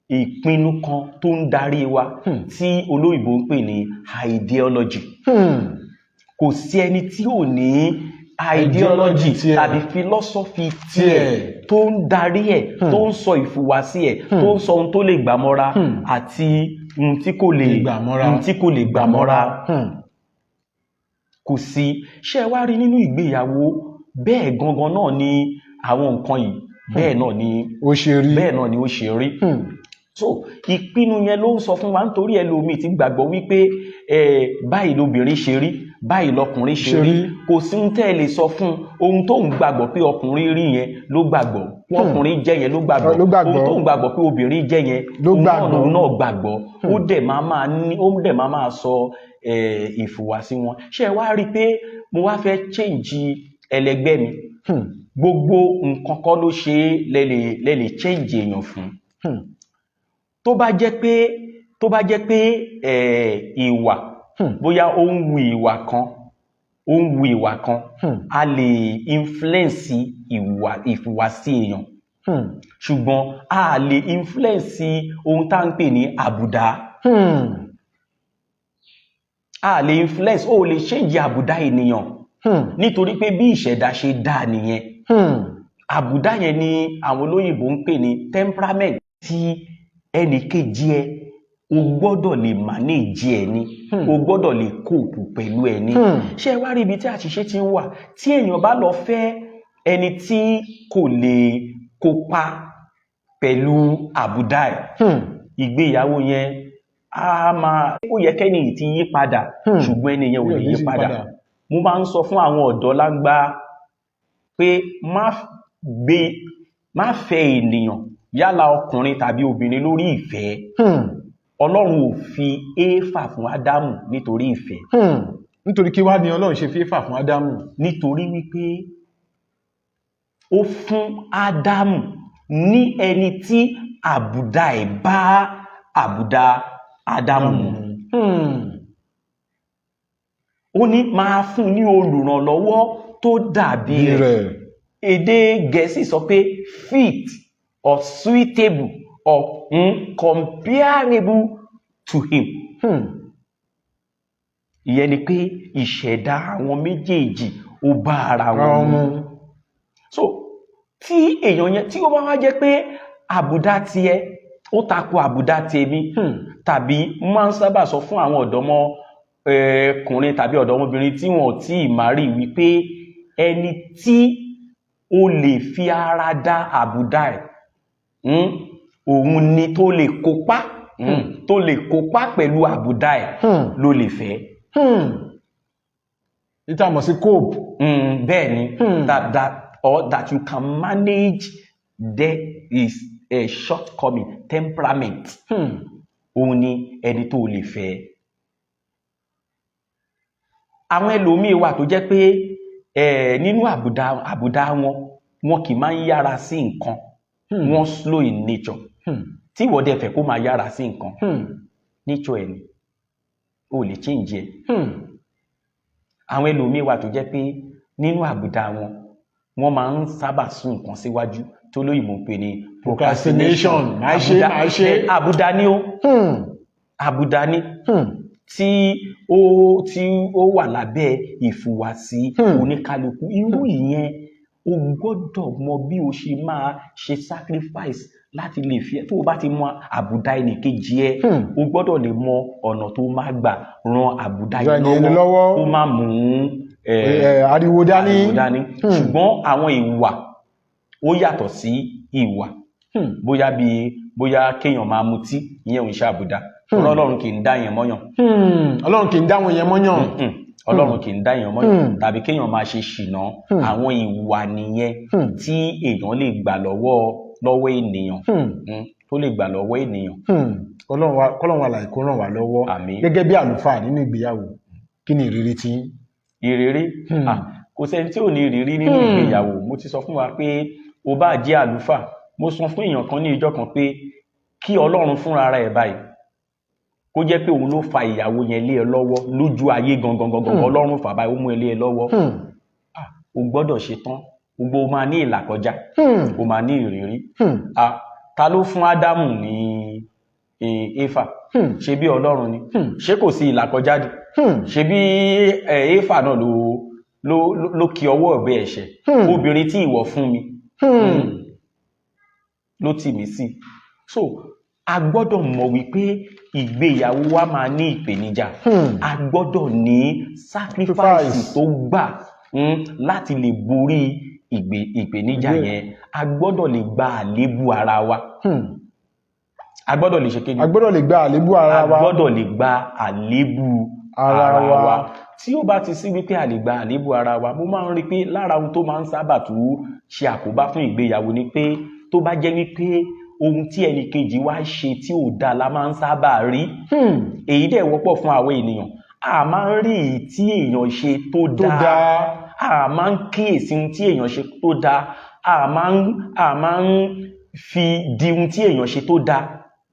ìpinnu kan tó ń darí wa tí olóyìnbó ń pè ní ideology. Kò sí ẹni tí ò ní ideology Ideology tiẹ̀. tàbí philosophy tiẹ̀ Tiẹ̀. tó ń darí ẹ̀, tó ń sọ ìfùwàsí ẹ̀, tó ń sọ ohun tó lè gbà mọ́ra àti ohun tí kò lè Lè gbà mọ́ra. ohun tí kò lè gbà mọ́ra. Kò sí. Ṣé ẹ wá rí, nínú ìgbéyàwó, bẹ́ẹ̀ gangan náà ni àwọn nǹkan yìí, bẹ́ẹ̀ náà ni Ó ṣe rí. bẹ́ẹ̀ náà ni ó ṣe rí. So ìpinnu yẹn ló ń sọ fún wa, nítorí ẹlòmíì ti gbàgbọ́ wípé báyìí lobìnrin ṣe rí, báyìí lọkùnrin ṣe Ṣe rí. rí. Kò sí ń tẹ́ ẹ lè sọ fún ohun tó ń gbàgbọ́ pé ọkùnrin rí yẹn ló gbàgbọ́ pé ọkùnrin jẹ́ yẹn ló gbàgbọ́. Ló gbàgbọ́. Ohun tó ń gbàgbọ́ pé obìnrin jẹ́ yẹn Ló òun náà gbàgbọ́. lòun náà gbàgbọ́. Ó dẹ̀ máa máa ní, ó dẹ̀ máa máa sọ ìfùwàsí wọn. Ṣé ẹ wá rí i pé mo wá fẹ́ change ẹlẹgbẹ́ mi, gbogbo nǹkan kọ́ ló ṣe é lẹ́lẹ̀ change èèyàn fún. Tó bá jẹ́ pé ìwà, bóyá ó ń wu ìwà kan, ó ń wu ìwà kan, a lè influence ìwà, ìfùwàsí èèyàn, ṣùgbọ́n a lè influence ohun tá ń pè ní àbùdá. A lè influence, ó lè change àbùdá ènìyàn, nítorí pé bí ìṣẹ̀dá ṣe dá nìyẹn. Àbùdá yẹn ni àwọn olóyìnbó ń pè ní temperament. Tí ẹnì kejì ẹ, o gbọ́dọ̀ lè manage ẹ ni, o gbọ́dọ̀ lè cope pẹ̀lú ẹ ni. Ṣé ẹ wá rí ibi tí àṣìṣe ti ń wà? Tí èèyàn bá lọ fẹ́ ẹni tí kò lè kópa pẹ̀lú àbùdá ẹ̀, ìgbéyàwó yẹn á máa, ó yẹ kẹ́ni yìí ti yí padà, ṣùgbọ́n ẹni yẹn ò lè yí padà. Mo máa ń sọ fún àwọn ọ̀dọ́ lágbá pé má fẹ́ ènìyàn, yálà ọkùnrin tàbí obìnrin, lórí ìfẹ́. Ọlọ́run ò fi Éfà fún Ádámù nítorí ìfẹ́. Nítorí kí wá ni Ọlọ́run ṣe fi Éfà fún Ádámù? Nítorí wípé ó fún Ádámù ní ẹni tí àbùdá ẹ̀ bá àbùdá Ádámù mu. Ó ní máa fún ní olùrànlọ́wọ́ tó dàbí Bí rẹ̀. Rẹ̀. Èdè Gẹ̀ẹ́sì sọ pé fit or suitable or comparable to him. Ìyẹn ni pé ìṣẹ̀dá àwọn méjèèjì, ó bá ara wọn mu. Ọmọ. So tí èèyàn yẹn, tí ó bá wá jẹ́ pé àbùdá tiẹ̀ ó tako àbùdá tèmi, tàbí mo máa ń sábà sọ fún àwọn ọ̀dọ́mọ ọkùnrin tàbí ọ̀dọ́mọbìnrin tí wọn ò tí ì marry wípé ẹni tí ó lè fi ara dá àbùdá ẹ̀, òun ni tó lè kópa, tó lè kópa pẹ̀lú àbùdá ẹ̀ ló lè fẹ́. Ìta mọ̀ sí cope. Bẹ́ẹ̀ ni. That or that you can manage, there is a shortcoming temperament, òun ni ẹni tó lè fẹ́. Àwọn ẹlòmíín wà tó jẹ́ pé nínú àbùdá wọn, wọn kì í máa ń yára sí nǹkan, wọ́n slow in nature, tí ìwọ dẹ̀ fẹ́ kó máa yára sí nǹkan, nature ẹ̀ ni o lè change ẹ̀. Àwọn ẹlòmíín wà tó jẹ́ pé nínú àbùdá wọn, wọ́n máa ń sábà sún nǹkan síwájú, tó lóyìnbó ń pè ní Procrastination. Máa ṣe, máa ṣe. Àbùdá ni ó, àbùdá ni tí ó wà lábẹ́ ìfùwàsí oníkálukú. Irú ìyẹn, o gbọ́dọ̀ mọ bí o ṣe máa ṣe sacrifice láti lè fi. Tó o bá ti mọ àbùdá ẹnìkejì ẹ, o gbọ́dọ̀ lè mọ ọ̀nà tó máa gbà ran àbùdá Ran yẹn ẹni lọ́wọ́ lọ́wọ́. kó má mú Ariwo dání. Ariwo dání. Ṣùgbọ́n àwọn ìwà, ó yàtọ̀ sí ìwà. Bóyá bíi bóyá kéèyàn máa mutí, ìyẹn ò ń ṣe àbùdá. Ọlọ́run kì í dá yẹn mọ́yàn. Ọlọ́run kì í dáwọn yẹn mọ́yàn. Ọlọ́run kì í dá èèyàn mọ́yàn. Tàbí kéèyàn máa ṣe ṣìnà. Àwọn ìwà nìyẹn tí èèyàn lè gbà lọ́wọ́ ènìyàn, tó lè gbà lọ́wọ́ ènìyàn. Ọlọ́run wa, kọ́lọ́run wa láì kó ràn wá lọ́wọ́. Àmín. Gẹ́gẹ́ bí àlùfáà nínú ìgbéyàwó, kí ni ìrírí tí yín? Ìrírí? Ah, kò sẹ́ni tí ò ní ìrírí nínú ìgbéyàwó. Mo ti sọ fún wa pé o bá jẹ́ àlùfáà. Mo sọ fún èèyàn kan ní ìjọ kan pé kí Ọlọ́run fúnra ara ẹ̀ báyìí, kó jẹ́ pé òun ló fa ìyàwó yẹn lé ẹ lọ́wọ́ lójú ayé gangan gangan. Ọlọ́run fà báyìí, ó mú ẹ lé ẹ lọ́wọ́. O gbọ́dọ̀ ṣe tán, gbogbo o máa ní ìlàkọjá, o máa ní ìrírí. Ah, ta ló fún Ádámù ní Éfà? Ṣe bí Ọlọ́run ni. Ṣé kò sí ìlàkọjá ni? Ṣe bí Éfà náà ló kí ọwọ́ ọ̀bẹ ẹ̀ṣẹ̀. Obìnrin tí ìwọ fún mi ló tì mí sí. So a gbọ́dọ̀ mọ̀ wípé ìgbéyàwó wa máa ní ìpèníjà. A gbọ́dọ̀ ní sacrifice Sacrifice. tó gbà láti lè borí ìpèníjà yẹn. A gbọ́dọ̀ lè gba àléébù ara wa. A gbọ́dọ̀ lè ṣe kéde. A gbọ́dọ̀ lè gba àléébù ara A wa. gbọ́dọ̀ lè gba àléébù ara ara wa. wa. Tí ó bá ti sí wípé a lè gba àléébù ara wa, mo máa ń rí i pé lára ohun tó máa ń sábà tó ṣe àkóbá fún ìgbéyàwó ni pé tó bá jẹ́ wípé ohun tí ẹnì kejì wa ṣe tí ò dáa la máa ń sábà rí. Èyí dẹ̀ wọ́pọ̀ fún àwọn ènìyàn. A máa ń rí èyí tí èèyàn ṣe tó tó dáa. Dáa. A máa ń kíyèsí ohun tí èèyàn ṣe tó dáa. A máa ń fi di ohun tí èèyàn ṣe tó dáa,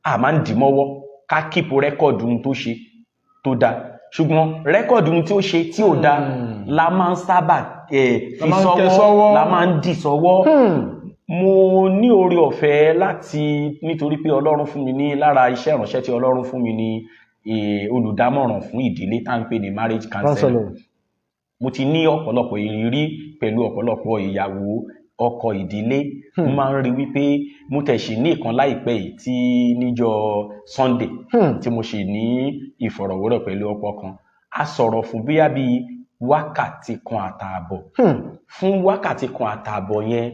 a máa ń dì mọ́wọ́ ká keep record ohun tó ṣe tó dáa, ṣùgbọ́n record ohun tí ó ṣe tí ò dáa la máa ń sábà La fi máa ń tẹ sọ́wọ́, sọ́wọ́. La máa ń dì sọ́wọ́. Mo ní oore ọ̀fẹ́ láti, nítorí pé Ọlọ́run fún mi ní, lára iṣẹ́ ìránṣẹ́ tí Ọlọ́run fún mi ní olùdámọ̀ràn fún ìdílé tá ń pè ní marriage counselor. Counselor. Mo ti ní ọ̀pọ̀lọpọ̀ ìrírí pẹ̀lú ọ̀pọ̀lọpọ̀ ìyàwó, ọkọ ìdílé. Mo máa ń rí wípé mo tẹ̀sí ní ìkan láìpẹ́ yìí tí níjọ́ Sunday tí mo sì ní ìfọ̀rọ̀wérọ̀ pẹ̀lú ọkọ kan. A sọ̀rọ̀ fún bíyá bíi wákàtí kan àtààbọ̀. Fún wákàtí kan àtààbọ̀ yẹn,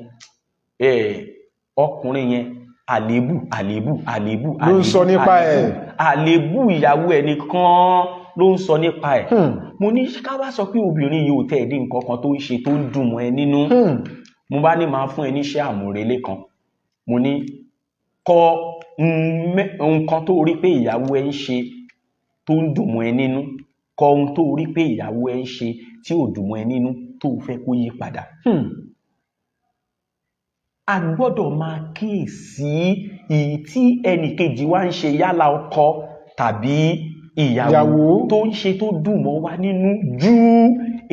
ọkùnrin yẹn, àléébù, àléébù, àléébù, ló ń sọ nípa ẹ̀. Àléébù ìyàwó ẹ̀ nìkan ló ń sọ nípa ẹ̀. Mo ní ká wá sọ pé obìnrin yìí ò tẹ̀ ní nǹkan kan tó ń ṣe tó ń dùn mọ́ ẹ nínú. Mo bá ní máa fún ẹ níṣẹ́ àmúrelé kan. Mo ní kọ nǹkan tó rí pé ìyàwó ẹ ń ṣe tó ń dùn mọ́ ẹ nínú, kọ ohun tó rí pé ìyàwó ẹ ń ṣe tí ò dùn mọ́ ẹ nínú tó fẹ́ kó yí padà. A gbọ́dọ̀ máa kíyèsí èyí tí ẹnìkejì wa ń ṣe, yálà ọkọ tàbí ìyàwó, Ìyàwó. tó ń ṣe tó dùn mọ́ wa nínú ju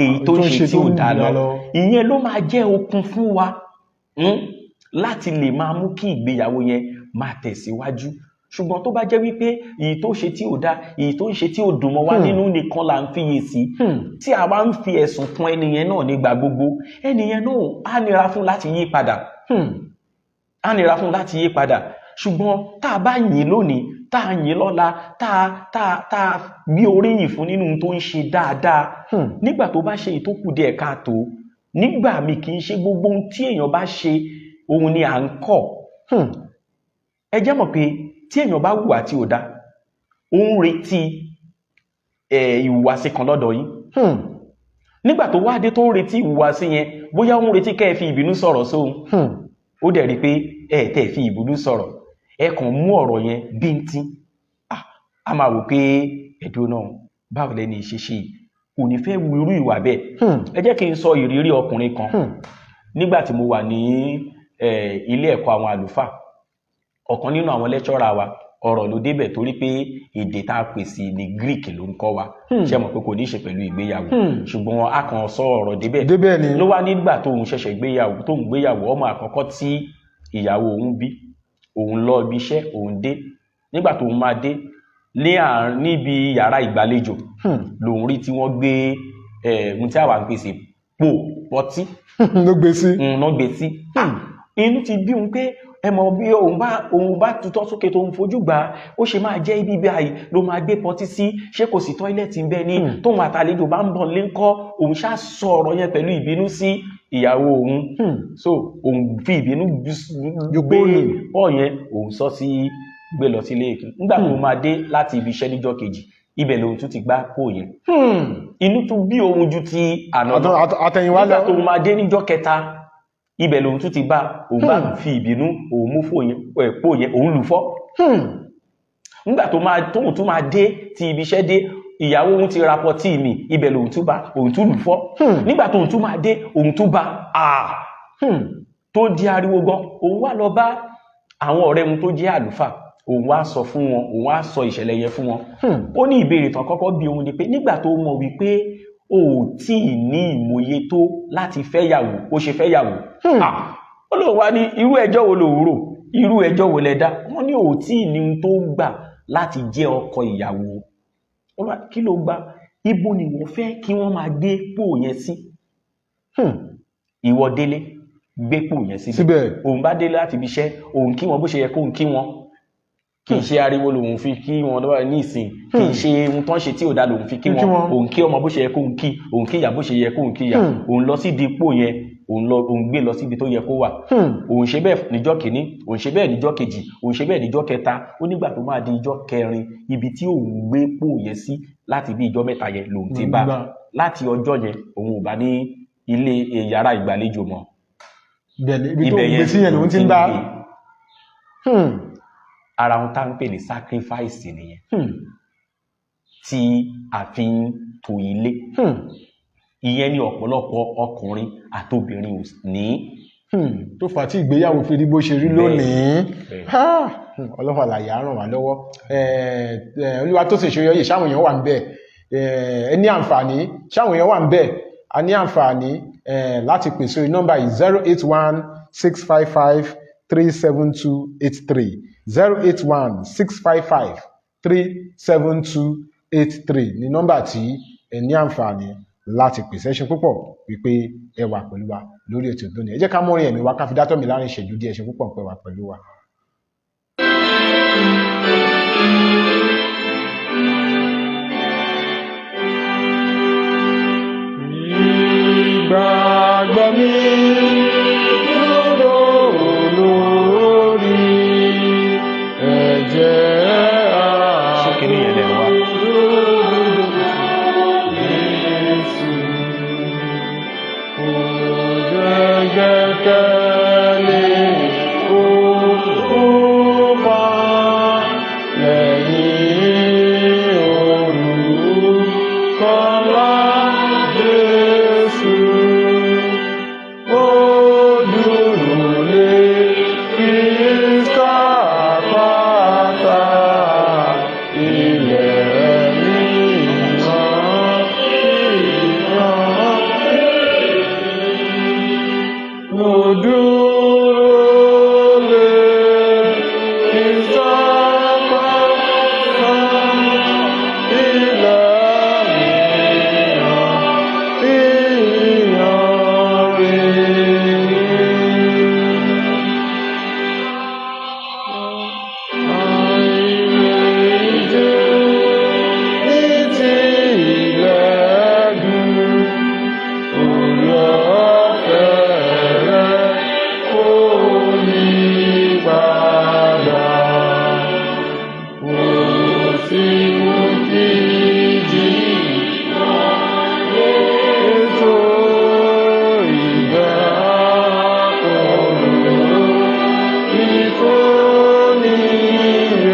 èyí tó ń ṣe tí ò dáa lọ. Ìyẹn ló máa jẹ́ okun fún wa láti lè máa mú kí ìgbéyàwó yẹn máa tẹ̀síwájú. Ṣùgbọ́n tó bá jẹ́ wípé èyí tó ṣe tí ò dáa, èyí tó ń ṣe tí ò dùn mọ́ wa nínú nìkan là ń fiyèsí, tí a wá ń fi ẹ̀sùn kún ẹnìyẹn náà nígbà gbogbo, ẹnìyẹn náà á nira fún láti yí padà. Á nira fún láti yí padà. Ṣùgbọ́n tá a bá yìn lónìí, tá a yìn lọ́la, tá a gbé oríyìn fún nínú ohun tó ń ṣe dáadáa, nígbà tó bá ṣe èyí tó kù díẹ̀ káàtó, nígbà míì, kì í ṣe gbogbo ohun tí èèyàn bá ṣe òun ni à ń kọ̀. Ẹ jẹ́ mọ̀ pé tí èèyàn bá hùwà tí ò dáa, ó ń retí ìhùwàsí kan lọ́dọ̀ yín. Nígbà tó wá dé tó ń retí ìhùwàsí yẹn, bóyá ó ń retí kẹ́ ẹ fi ìbínú sọ̀rọ̀ sóhun, ó dẹ̀ rí i pé ẹ tẹ̀ fi ìbínú sọ̀rọ̀, ẹ kàn mú ọ̀rọ̀ yẹn bíntín, a máa wò pé ẹ̀dùn náà, báwo lẹni ṣe ṣe yìí? Kò ní fẹ́ wu irú ìwà bẹ́ẹ̀. Ẹ jẹ́ kí n sọ ìrírí ọkùnrin kan. Nígbà tí mo wà ní ilé ẹ̀kọ́ àwọn àlùfáà, ọ̀kan nínú àwọn lecturer wa Ọ̀rọ̀ ló débẹ̀ torí pé èdè tá a pèsè ní Greek ló ń kọ́ wa. Ṣé mọ̀ pé kò ní í ṣe pẹ̀lú ìgbéyàwó, ṣùgbọ́n a kàn sọ ọ̀rọ̀ débẹ̀. Débẹ̀ ni. Ló wá nígbà tóun ṣẹ̀ṣẹ̀ gbéyàwó, tóun gbéyàwó, ọmọ àkọ́kọ́ tí ìyàwó òun bí, òun lọ ibi iṣẹ́, òun dé. Nígbà tóun máa dé ní àárín níbi yàrá ìgbàlejò, lòun rí tí wọ́n gbé ohun tí àwa ń pèsè pò pọtí ló gbé sí. Náà gbé sí. Inú ti bí òun pé ẹ mọ̀ bí òun bá tutọ́ sókè tó ń fojú gbà á, ó ṣe máa jẹ́ ibi báyìí ló máa gbé pọtí sí? Ṣé kò sí toilet ń bẹ ní? Tóun àtàlejò bá ń bọ̀ lé ńkọ́? Òun ṣáà sọ ọ̀rọ̀ yẹn pẹ̀lú ìbínú sí ìyàwó òun. So òun fi ìbínú gbé pọ̀ yẹn, òun sọ sí gbé lọ sílé ìkíni. Nígbà tó máa dé láti ibi iṣẹ́ níjọ́ kejì, ibẹ̀ lòun tún ti gbá pò yẹn. Inú tún bí òun ju ti àná lọ. Àtẹ̀yìnwá lọ. Nígbà tó máa dé níjọ́ kẹta, ibẹ̀ lòun tún ti bá. Òun bá fi ìbínú, òun mú fò yẹn, pò yẹn, òun lù fọ́. Nígbà tó máa tóun tún máa dé ti ibi iṣẹ́ dé, ìyàwó òun ti ra pọtí mi, ibẹ̀ lòun tún bá, òun tún lù fọ́. Nígbà tóun tún máa dé, òun tún bá tó di ariwo gan. Òun wá lọ bá àwọn ọ̀rẹ́ òun tó jẹ́ àlùfáà, òun wá sọ fún wọn, òun wá sọ ìṣẹ̀lẹ̀ yẹn fún wọn. Ó ní ìbéèrè tán kọ́kọ́ bí òun ni pé nígbà tó mọ̀ wípé o ò tí ì ní ìmòye tó láti fẹ́yàwó, ó ṣe fẹ́yàwó? Ó lóun wá ní irú ẹjọ́ wo lòun rò, irú ẹjọ́ wo lẹ dá? Wọ́n ní ò tí ì ní ohun tó gbà láti jẹ́ ọkọ ìyàwó. Ó wá, kí ló gbà? Ibo ni wọ́n fẹ́ kí wọ́n máa gbé pò yẹn sí? Ìwọ délé, gbé pò yẹn síbẹ̀. Síbẹ̀. Òun bá délé láti ibi iṣẹ́, òun kí wọn bó ṣe yẹ kóun kí wọn. Kì í ṣe ariwo lòun fi kí wọn lọ́wọ́ ní ìsìn, kì í ṣe ohun tó ń ṣe tí ò dá lòun fi kí Kí wọn. wọn. Òun kí ọmọ bó ṣe yẹ kóun kí, òun kí ìyá bó ṣe yẹ kóun kí ìyá. Òun lọ sí di ipò yẹn, òun lọ, òun gbé lọ síbi tó yẹ kó wà. Òun ṣe bẹ́ẹ̀ níjọ́ kìíní, òun ṣe bẹ́ẹ̀ níjọ́ kejì, òun ṣe bẹ́ẹ̀ níjọ́ kẹta. Ó nígbà tó máa di ijọ́ kẹrin, ibi tí òun gbé pò yẹn sí láti bí ijọ́ 3 yẹn lòun ti bá. Gbà. Láti ọjọ́ yẹn, òun ò bá ní ilé yàrá ìgbàlejò mọ́. Ibẹ̀ ni ibi tó Ibẹ̀ ń gbé sí yẹn lòun ti ń bá. gbé. Ara ohun tá ń pè ní sacrifice nìyẹn tí a fi ń tò ilé. Ìyẹn ni ọ̀pọ̀lọpọ̀ ọkùnrin àtobìnrin ò ní. Tó fà á tí ìgbéyàwó fi rí bó ṣe rí lónìí. Bẹ́ẹ̀. Ọlọ́run àlàyé á ràn wá lọ́wọ́. Olúwa tó sì ṣe yọyè, ṣáwọn èèyàn wà ń bẹ̀? Ẹ ní àǹfààní, ṣáwọn èèyàn wà ń bẹ̀? A ní àǹfààní láti pèsè orí nọ́mbà yìí: 08165537283, 08165537283 ní nọ́mbà tí ẹ ní àǹfààní láti pèsè. Ẹ ṣé púpọ̀ wípé ẹ wà pẹ̀lú wa lórí ètò lónìí. Ẹ jẹ́ ká mú orin ẹ̀mí wá ká fi dátọ́ mi láàrin ìṣẹ́jú díẹ̀. Ṣe púpọ̀ pé wà pẹ̀lú wa. Ìgbàgbọ́ mi dúró lórí ẹ̀jẹ̀. Ṣé kinní yẹn lẹ̀ wá? Jésù. Kò jẹ́ gbẹ́kẹ̀lé òkú kan lẹ́yìn orúkọ ńlá Jésù. Ó dúró lé Kristi àpáta, ilẹ̀ mìíràn ìran. Mo dúró lé Kristi àpáta, ilẹ̀ mìíràn ìyanrìn. Àìrèjé ní ti ilẹ̀ dùn, oore ọ̀fẹ́ rẹ̀ kò yí padà. Kò sí mú kí jìnnà ètò ìgbà kòrò ìfúnni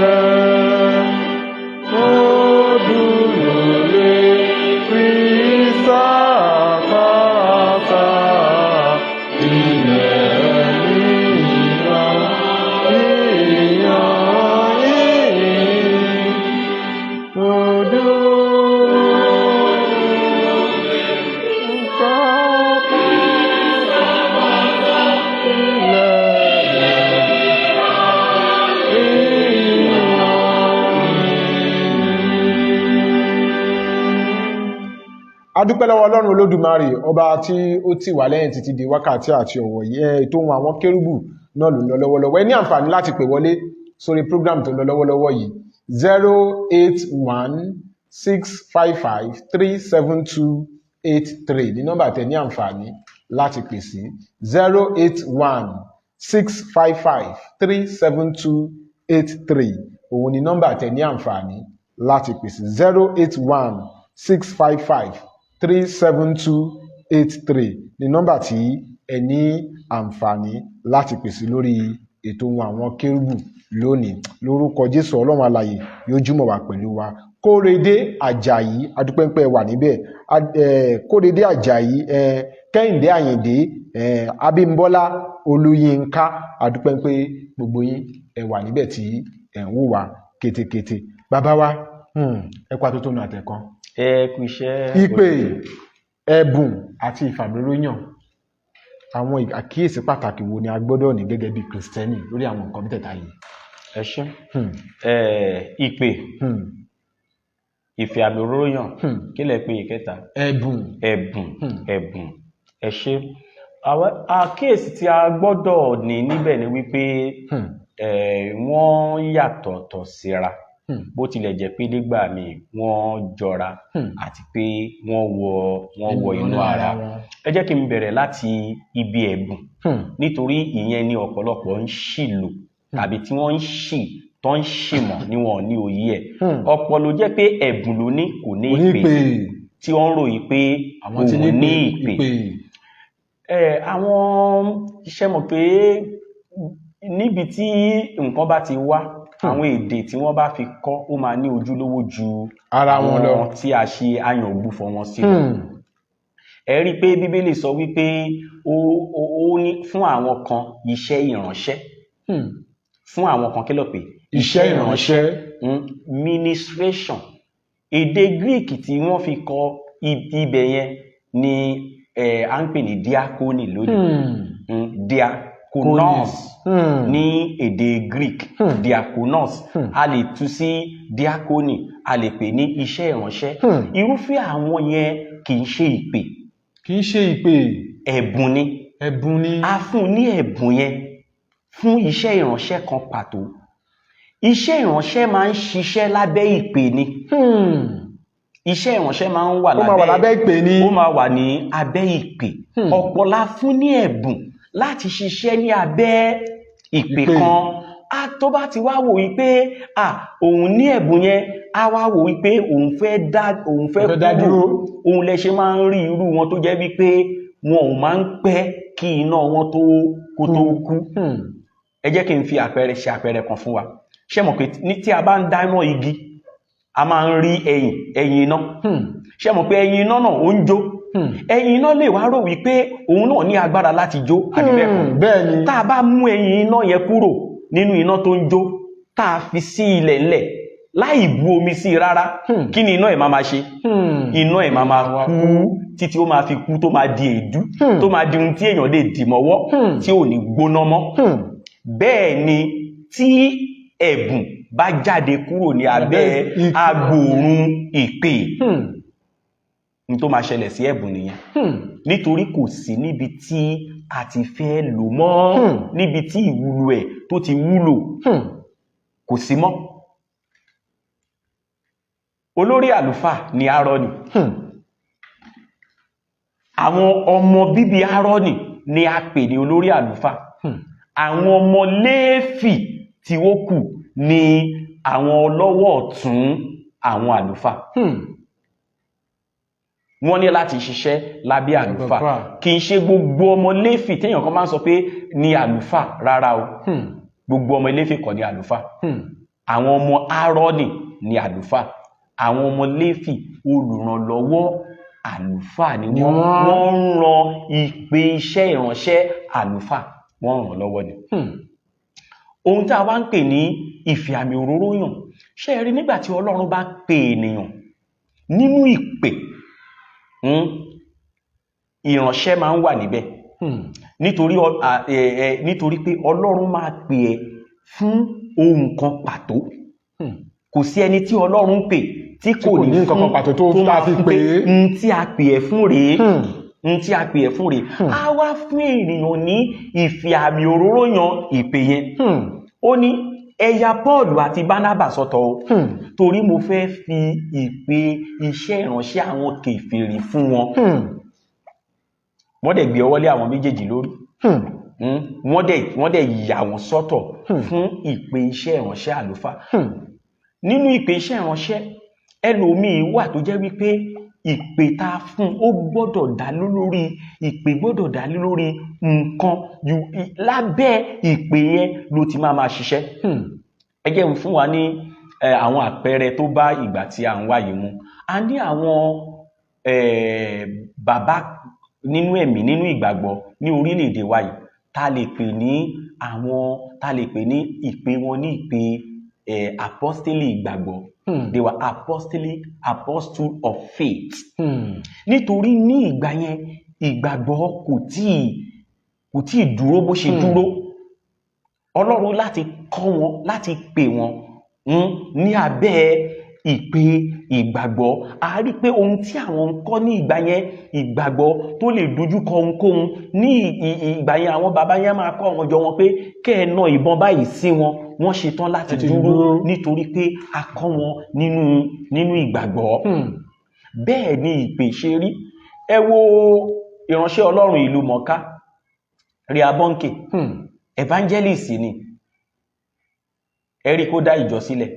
rẹ̀. Mo dúró lé Kristi àpáta, ilẹ̀ mìíràn, ìyàn A dúpẹ́ lọ́wọ́ Ọlọ́run Olódùmarè, ọba tí ó tì wá lẹ́yìn títí di wákàtí àti ọ̀wọ̀ yìí. Ètò ohun àwọn kérúbù náà ló ń lọ lọ́wọ́lọ́wọ́. Ẹ ní àǹfààní láti pè wọlé sórí program tó ń lọ lọ́wọ́lọ́wọ́ yìí, 08165537283 ní nọ́mbà tẹ ní àǹfààní láti pè sí, 08165537283. Òun ní nọ́mbà tẹ ní àǹfààní láti pè sí, 08165537283 ní nọ́mbà tí ẹ ní àǹfààní láti pè sí lórí ètò ohun àwọn kérúbù lónìí. Lórúkọ Jésù, Ọlọ́run alààyè yóò jùmọ̀ wà pẹ̀lú wa. Kórèdé Àjàyí, adúpẹ́ńpẹ́ wà níbẹ̀. Kórèdé Àjàyí, Kẹ́hìndé Àyìndé, Abímbọ́lá Olúyínká, adúpẹ́ńpẹ́ gbogbo yín ẹ wà níbẹ̀ tí ẹ̀ ń wò wá kétékété. Bàbá wa, ẹ kú àtótónu àtẹ̀kan. Ẹ kú iṣẹ́. Ìpè, ẹ̀bùn àti ìfàmìróyàn, àwọn àkíyèsí pàtàkì wo ni a gbọ́dọ̀ ní gẹ́gẹ́ bí Kìrìsìtẹ́nì lórí àwọn nǹkan mẹ́tẹ̀ẹ̀ta yìí? Ẹ ṣé. Ìpè, ìfẹ́ àmì òróró yàn, kí lẹ pé ìkẹta? Ẹ̀bùn. Ẹ̀bùn. Ẹ̀bùn, ẹ ṣé. Àwọn àkíyèsí tí a gbọ́dọ̀ ní níbẹ̀ ni wípé wọ́n yàtọ̀ọ̀tọ̀ síra, bó tilẹ̀ jẹ́ pé nígbà míì wọ́n jọra, àti pé wọ́n wọ inú ara. Wọn. Ẹ jẹ́ kí n bẹ̀rẹ̀ láti ibi ẹ̀bùn, nítorí ìyẹn ni ọ̀pọ̀lọpọ̀ ń ṣì lò tàbí tí wọ́n ń ṣì tó ń ṣìmọ̀ ní wọn ò ní òye ẹ̀. Ọ̀pọ̀ ló jẹ́ pé ẹ̀bùn ló ní, kò ní Kò ní ìpè, ìpè. tí wọ́n ń ròyìn pé Àwọn tí òun ní ìpè. Ìpè. Àwọn iṣẹ́ mọ̀ pé níbi tí nǹkan bá ti wá, àwọn èdè tí wọ́n bá fi kọ́, ó máa ní ojúlówó ju ara wọn lọ. Àwọn tí a ṣe àyàngbùfọ̀ wọn sí lọ. Ẹ rí i pé Bíbélì sọ wípé ó ní fún àwọn kan iṣẹ́ ìránṣẹ́, fún àwọn kan, kí ló pè? Iṣẹ́ ìránṣẹ́. Ministration. Èdè Greek tí wọ́n fi kọ ibẹ̀ yẹn ni à ń pè ní diakoni lónìí. Diakonos ní èdè Greek. Diakonos, a lè tú sí diakoni, a lè pè ní iṣẹ́ ìránṣẹ́. Irúfẹ́ àwọn yẹn kì í ṣe ìpè. Kì í ṣe ìpè. Ẹ̀bùn ni. Ẹ̀bùn ni. A fún un ní ẹ̀bùn yẹn fún iṣẹ́ ìránṣẹ́ kan pàtó. Iṣẹ́ ìránṣẹ́ máa ń ṣiṣẹ́ lábẹ́ ìpè ni. Iṣẹ́ ìránṣẹ́ máa ń wà Ó máa wà lábẹ́ ìpè ni. Ó máa wà ní abẹ́ ìpè. Ọ̀pọ̀ la fún ní ẹ̀bùn láti ṣiṣẹ́ ní abẹ́ ìpè Ìpè. kan. A tó bá ti wá wò wípé à òun ní ẹ̀bùn yẹn, á wá wò wípé òun fẹ́ dá, òun fẹ́ Fẹ́ dá kúrò. dúró. Òun lẹ ṣe máa ń rí irú wọn tó jẹ́ wípé wọn ò máa ń pẹ́ kí iná wọn tó kó tó kú. Ẹ jẹ́ kí n fi àpẹẹrẹ ṣe àpẹẹrẹ kan fún wa. Ṣé mọ̀ pé ní tí a bá ń dáná igi, a máa ń rí ẹyìn, ẹyìn iná? Ṣé mọ̀ pé ẹyìn iná náà ó ń jó? Ẹyìn iná lè wá rò wípé òun náà ní agbára láti jó, àbí bẹ́ẹ̀ kọ́? Bẹ́ẹ̀ ni. Tá a bá mú ẹyìn iná yẹn kúrò nínú iná tó ń jó, tá a fi sí ilẹ̀ ńlẹ̀ láì bu omi sí i rárá, kí ni iná ẹ̀ máa máa ṣe? Iná ẹ̀ máa máa kú títí ó máa fi kú, tó máa di èédú, tó máa di ohun tí èèyàn lè dì mọ́wọ́, tí ò ní gbóná mọ́. Bẹ́ẹ̀ ni tí ẹ̀bùn bá jáde kúrò ní abẹ́ Ìpè. agbòòrùn ìpè, ní tó máa ṣẹlẹ̀ sí ẹ̀bùn nìyẹn, nítorí kò sí níbi tí a ti fẹ́ lò mọ́, níbi tí ìwúlò ẹ̀ tó ti wúlò kò sí mọ́. Olórí àlùfáà ni Áárónì. Àwọn ọmọ bíbí Áárónì ni a pè ní olórí àlùfáà. Àwọn ọmọ Léfì tí ó kù ni àwọn ọlọ́wọ́ ọ̀tún àwọn àlùfáà. Wọ́n ní láti ṣiṣẹ́ lábẹ́ àlùfáà. Àlùfáà. Kì í ṣe gbogbo ọmọ Léfì téèyàn kan máa ń sọ pé ní àlùfáà, rárá o. Gbogbo ọmọ Léfì kọ́ ní àlùfáà. Àwọn ọmọ Áárónì ní àlùfáà. Àwọn ọmọ Léfì, olùrànlọ́wọ́ àlùfáà ni Ni wọ́n. wọ́n. Wọ́n ń ran ìpè iṣẹ́ ìránṣẹ́ àlùfáà, wọ́n ràn lọ́wọ́ ni. Ohun tí a wá ń pè ní ìfì àmì òróró yàn Ṣé ẹ rí, nígbà tí Ọlọ́run bá pe ènìyàn nínú ìpè, ìránṣẹ́ máa ń wà níbẹ̀, nítorí ọ- à, ẹ, ẹ, nítorí pé Ọlọ́run máa pè ẹ́ fún ohun kan pàtó. Kò sí ẹni tí Ọlọ́run pè tí kò kò ní ní nǹkan kan fún pàtó tó tó tá a máa fi fún pè pé é. n tí a pè ẹ́ fún rèé, n tí a pè ẹ́ fún rèé. Á wá fún ènìyàn ní ìfi àmì òróró yan ìpè yẹn. Ó ní, "Ẹ ya Paul àti Bánábà sọ́tọ̀ o, torí mo fẹ́ fi ìpè iṣẹ́ ìránṣẹ́ àwọn kèfèrí fún wọn." Wọ́n dẹ̀ gbé ọwọ́ lé àwọn méjèèjì lórí. Wọ́n dẹ̀ yà wọ́n sọ́tọ̀ fún ìpè iṣẹ́ ìránṣẹ́ àlùfáà. Nínú ìpè iṣẹ́ ìránṣẹ́, ẹlòmíì wà tó jẹ́ wípé ìpè tá a fún, ó gbọ́dọ̀ dá lé lórí ìpè, gbọ́dọ̀ dá lé lórí nǹkan lábẹ́ ìpè yẹn ló ti máa máa ṣiṣẹ́. Ẹ jẹ́ n fún wa ní àwọn àpẹẹrẹ tó bá ìgbà tí à ń wá yìí mu. A ní àwọn bàbá nínú ẹ̀mí, nínú ìgbàgbọ́ ní orílẹ̀-èdè wa yìí, tá lè pè ní àwọn, tá lè pè ní ìpè wọn ní ìpè apostoli ìgbàgbọ́. They were apostolic, apostle of faith, nítorí ní ìgbà yẹn, ìgbàgbọ́ kò tíì dúró bó ṣe dúró. Ọlọ́run láti kọ́ wọn, láti pè wọ́n ní abẹ́ ìpè ìgbàgbọ́. A rí pé ohun tí àwọn ń kọ́ ní ìgbà yẹn, ìgbàgbọ́ tó lè dojúkọ ohunkóhun. Ní ìgbà yẹn, àwọn bàbá yẹn máa kọ́ àwọn ọjọ́ wọn pé kẹ́ ẹ na ìbọn báyìí sí wọn, wọ́n ṣetán láti Láti dúró, dúró. nítorí pé a kọ́ wọn nínú ìgbàgbọ́. Bẹ́ẹ̀ ni ìpè ṣe rí. Ẹ wo ìránṣẹ́ Ọlọ́run ìlú mọ̀ọ́ká, Reinhard Bonnke. Evangelist ni. Ẹ rí kó dá ìjọ sílẹ̀,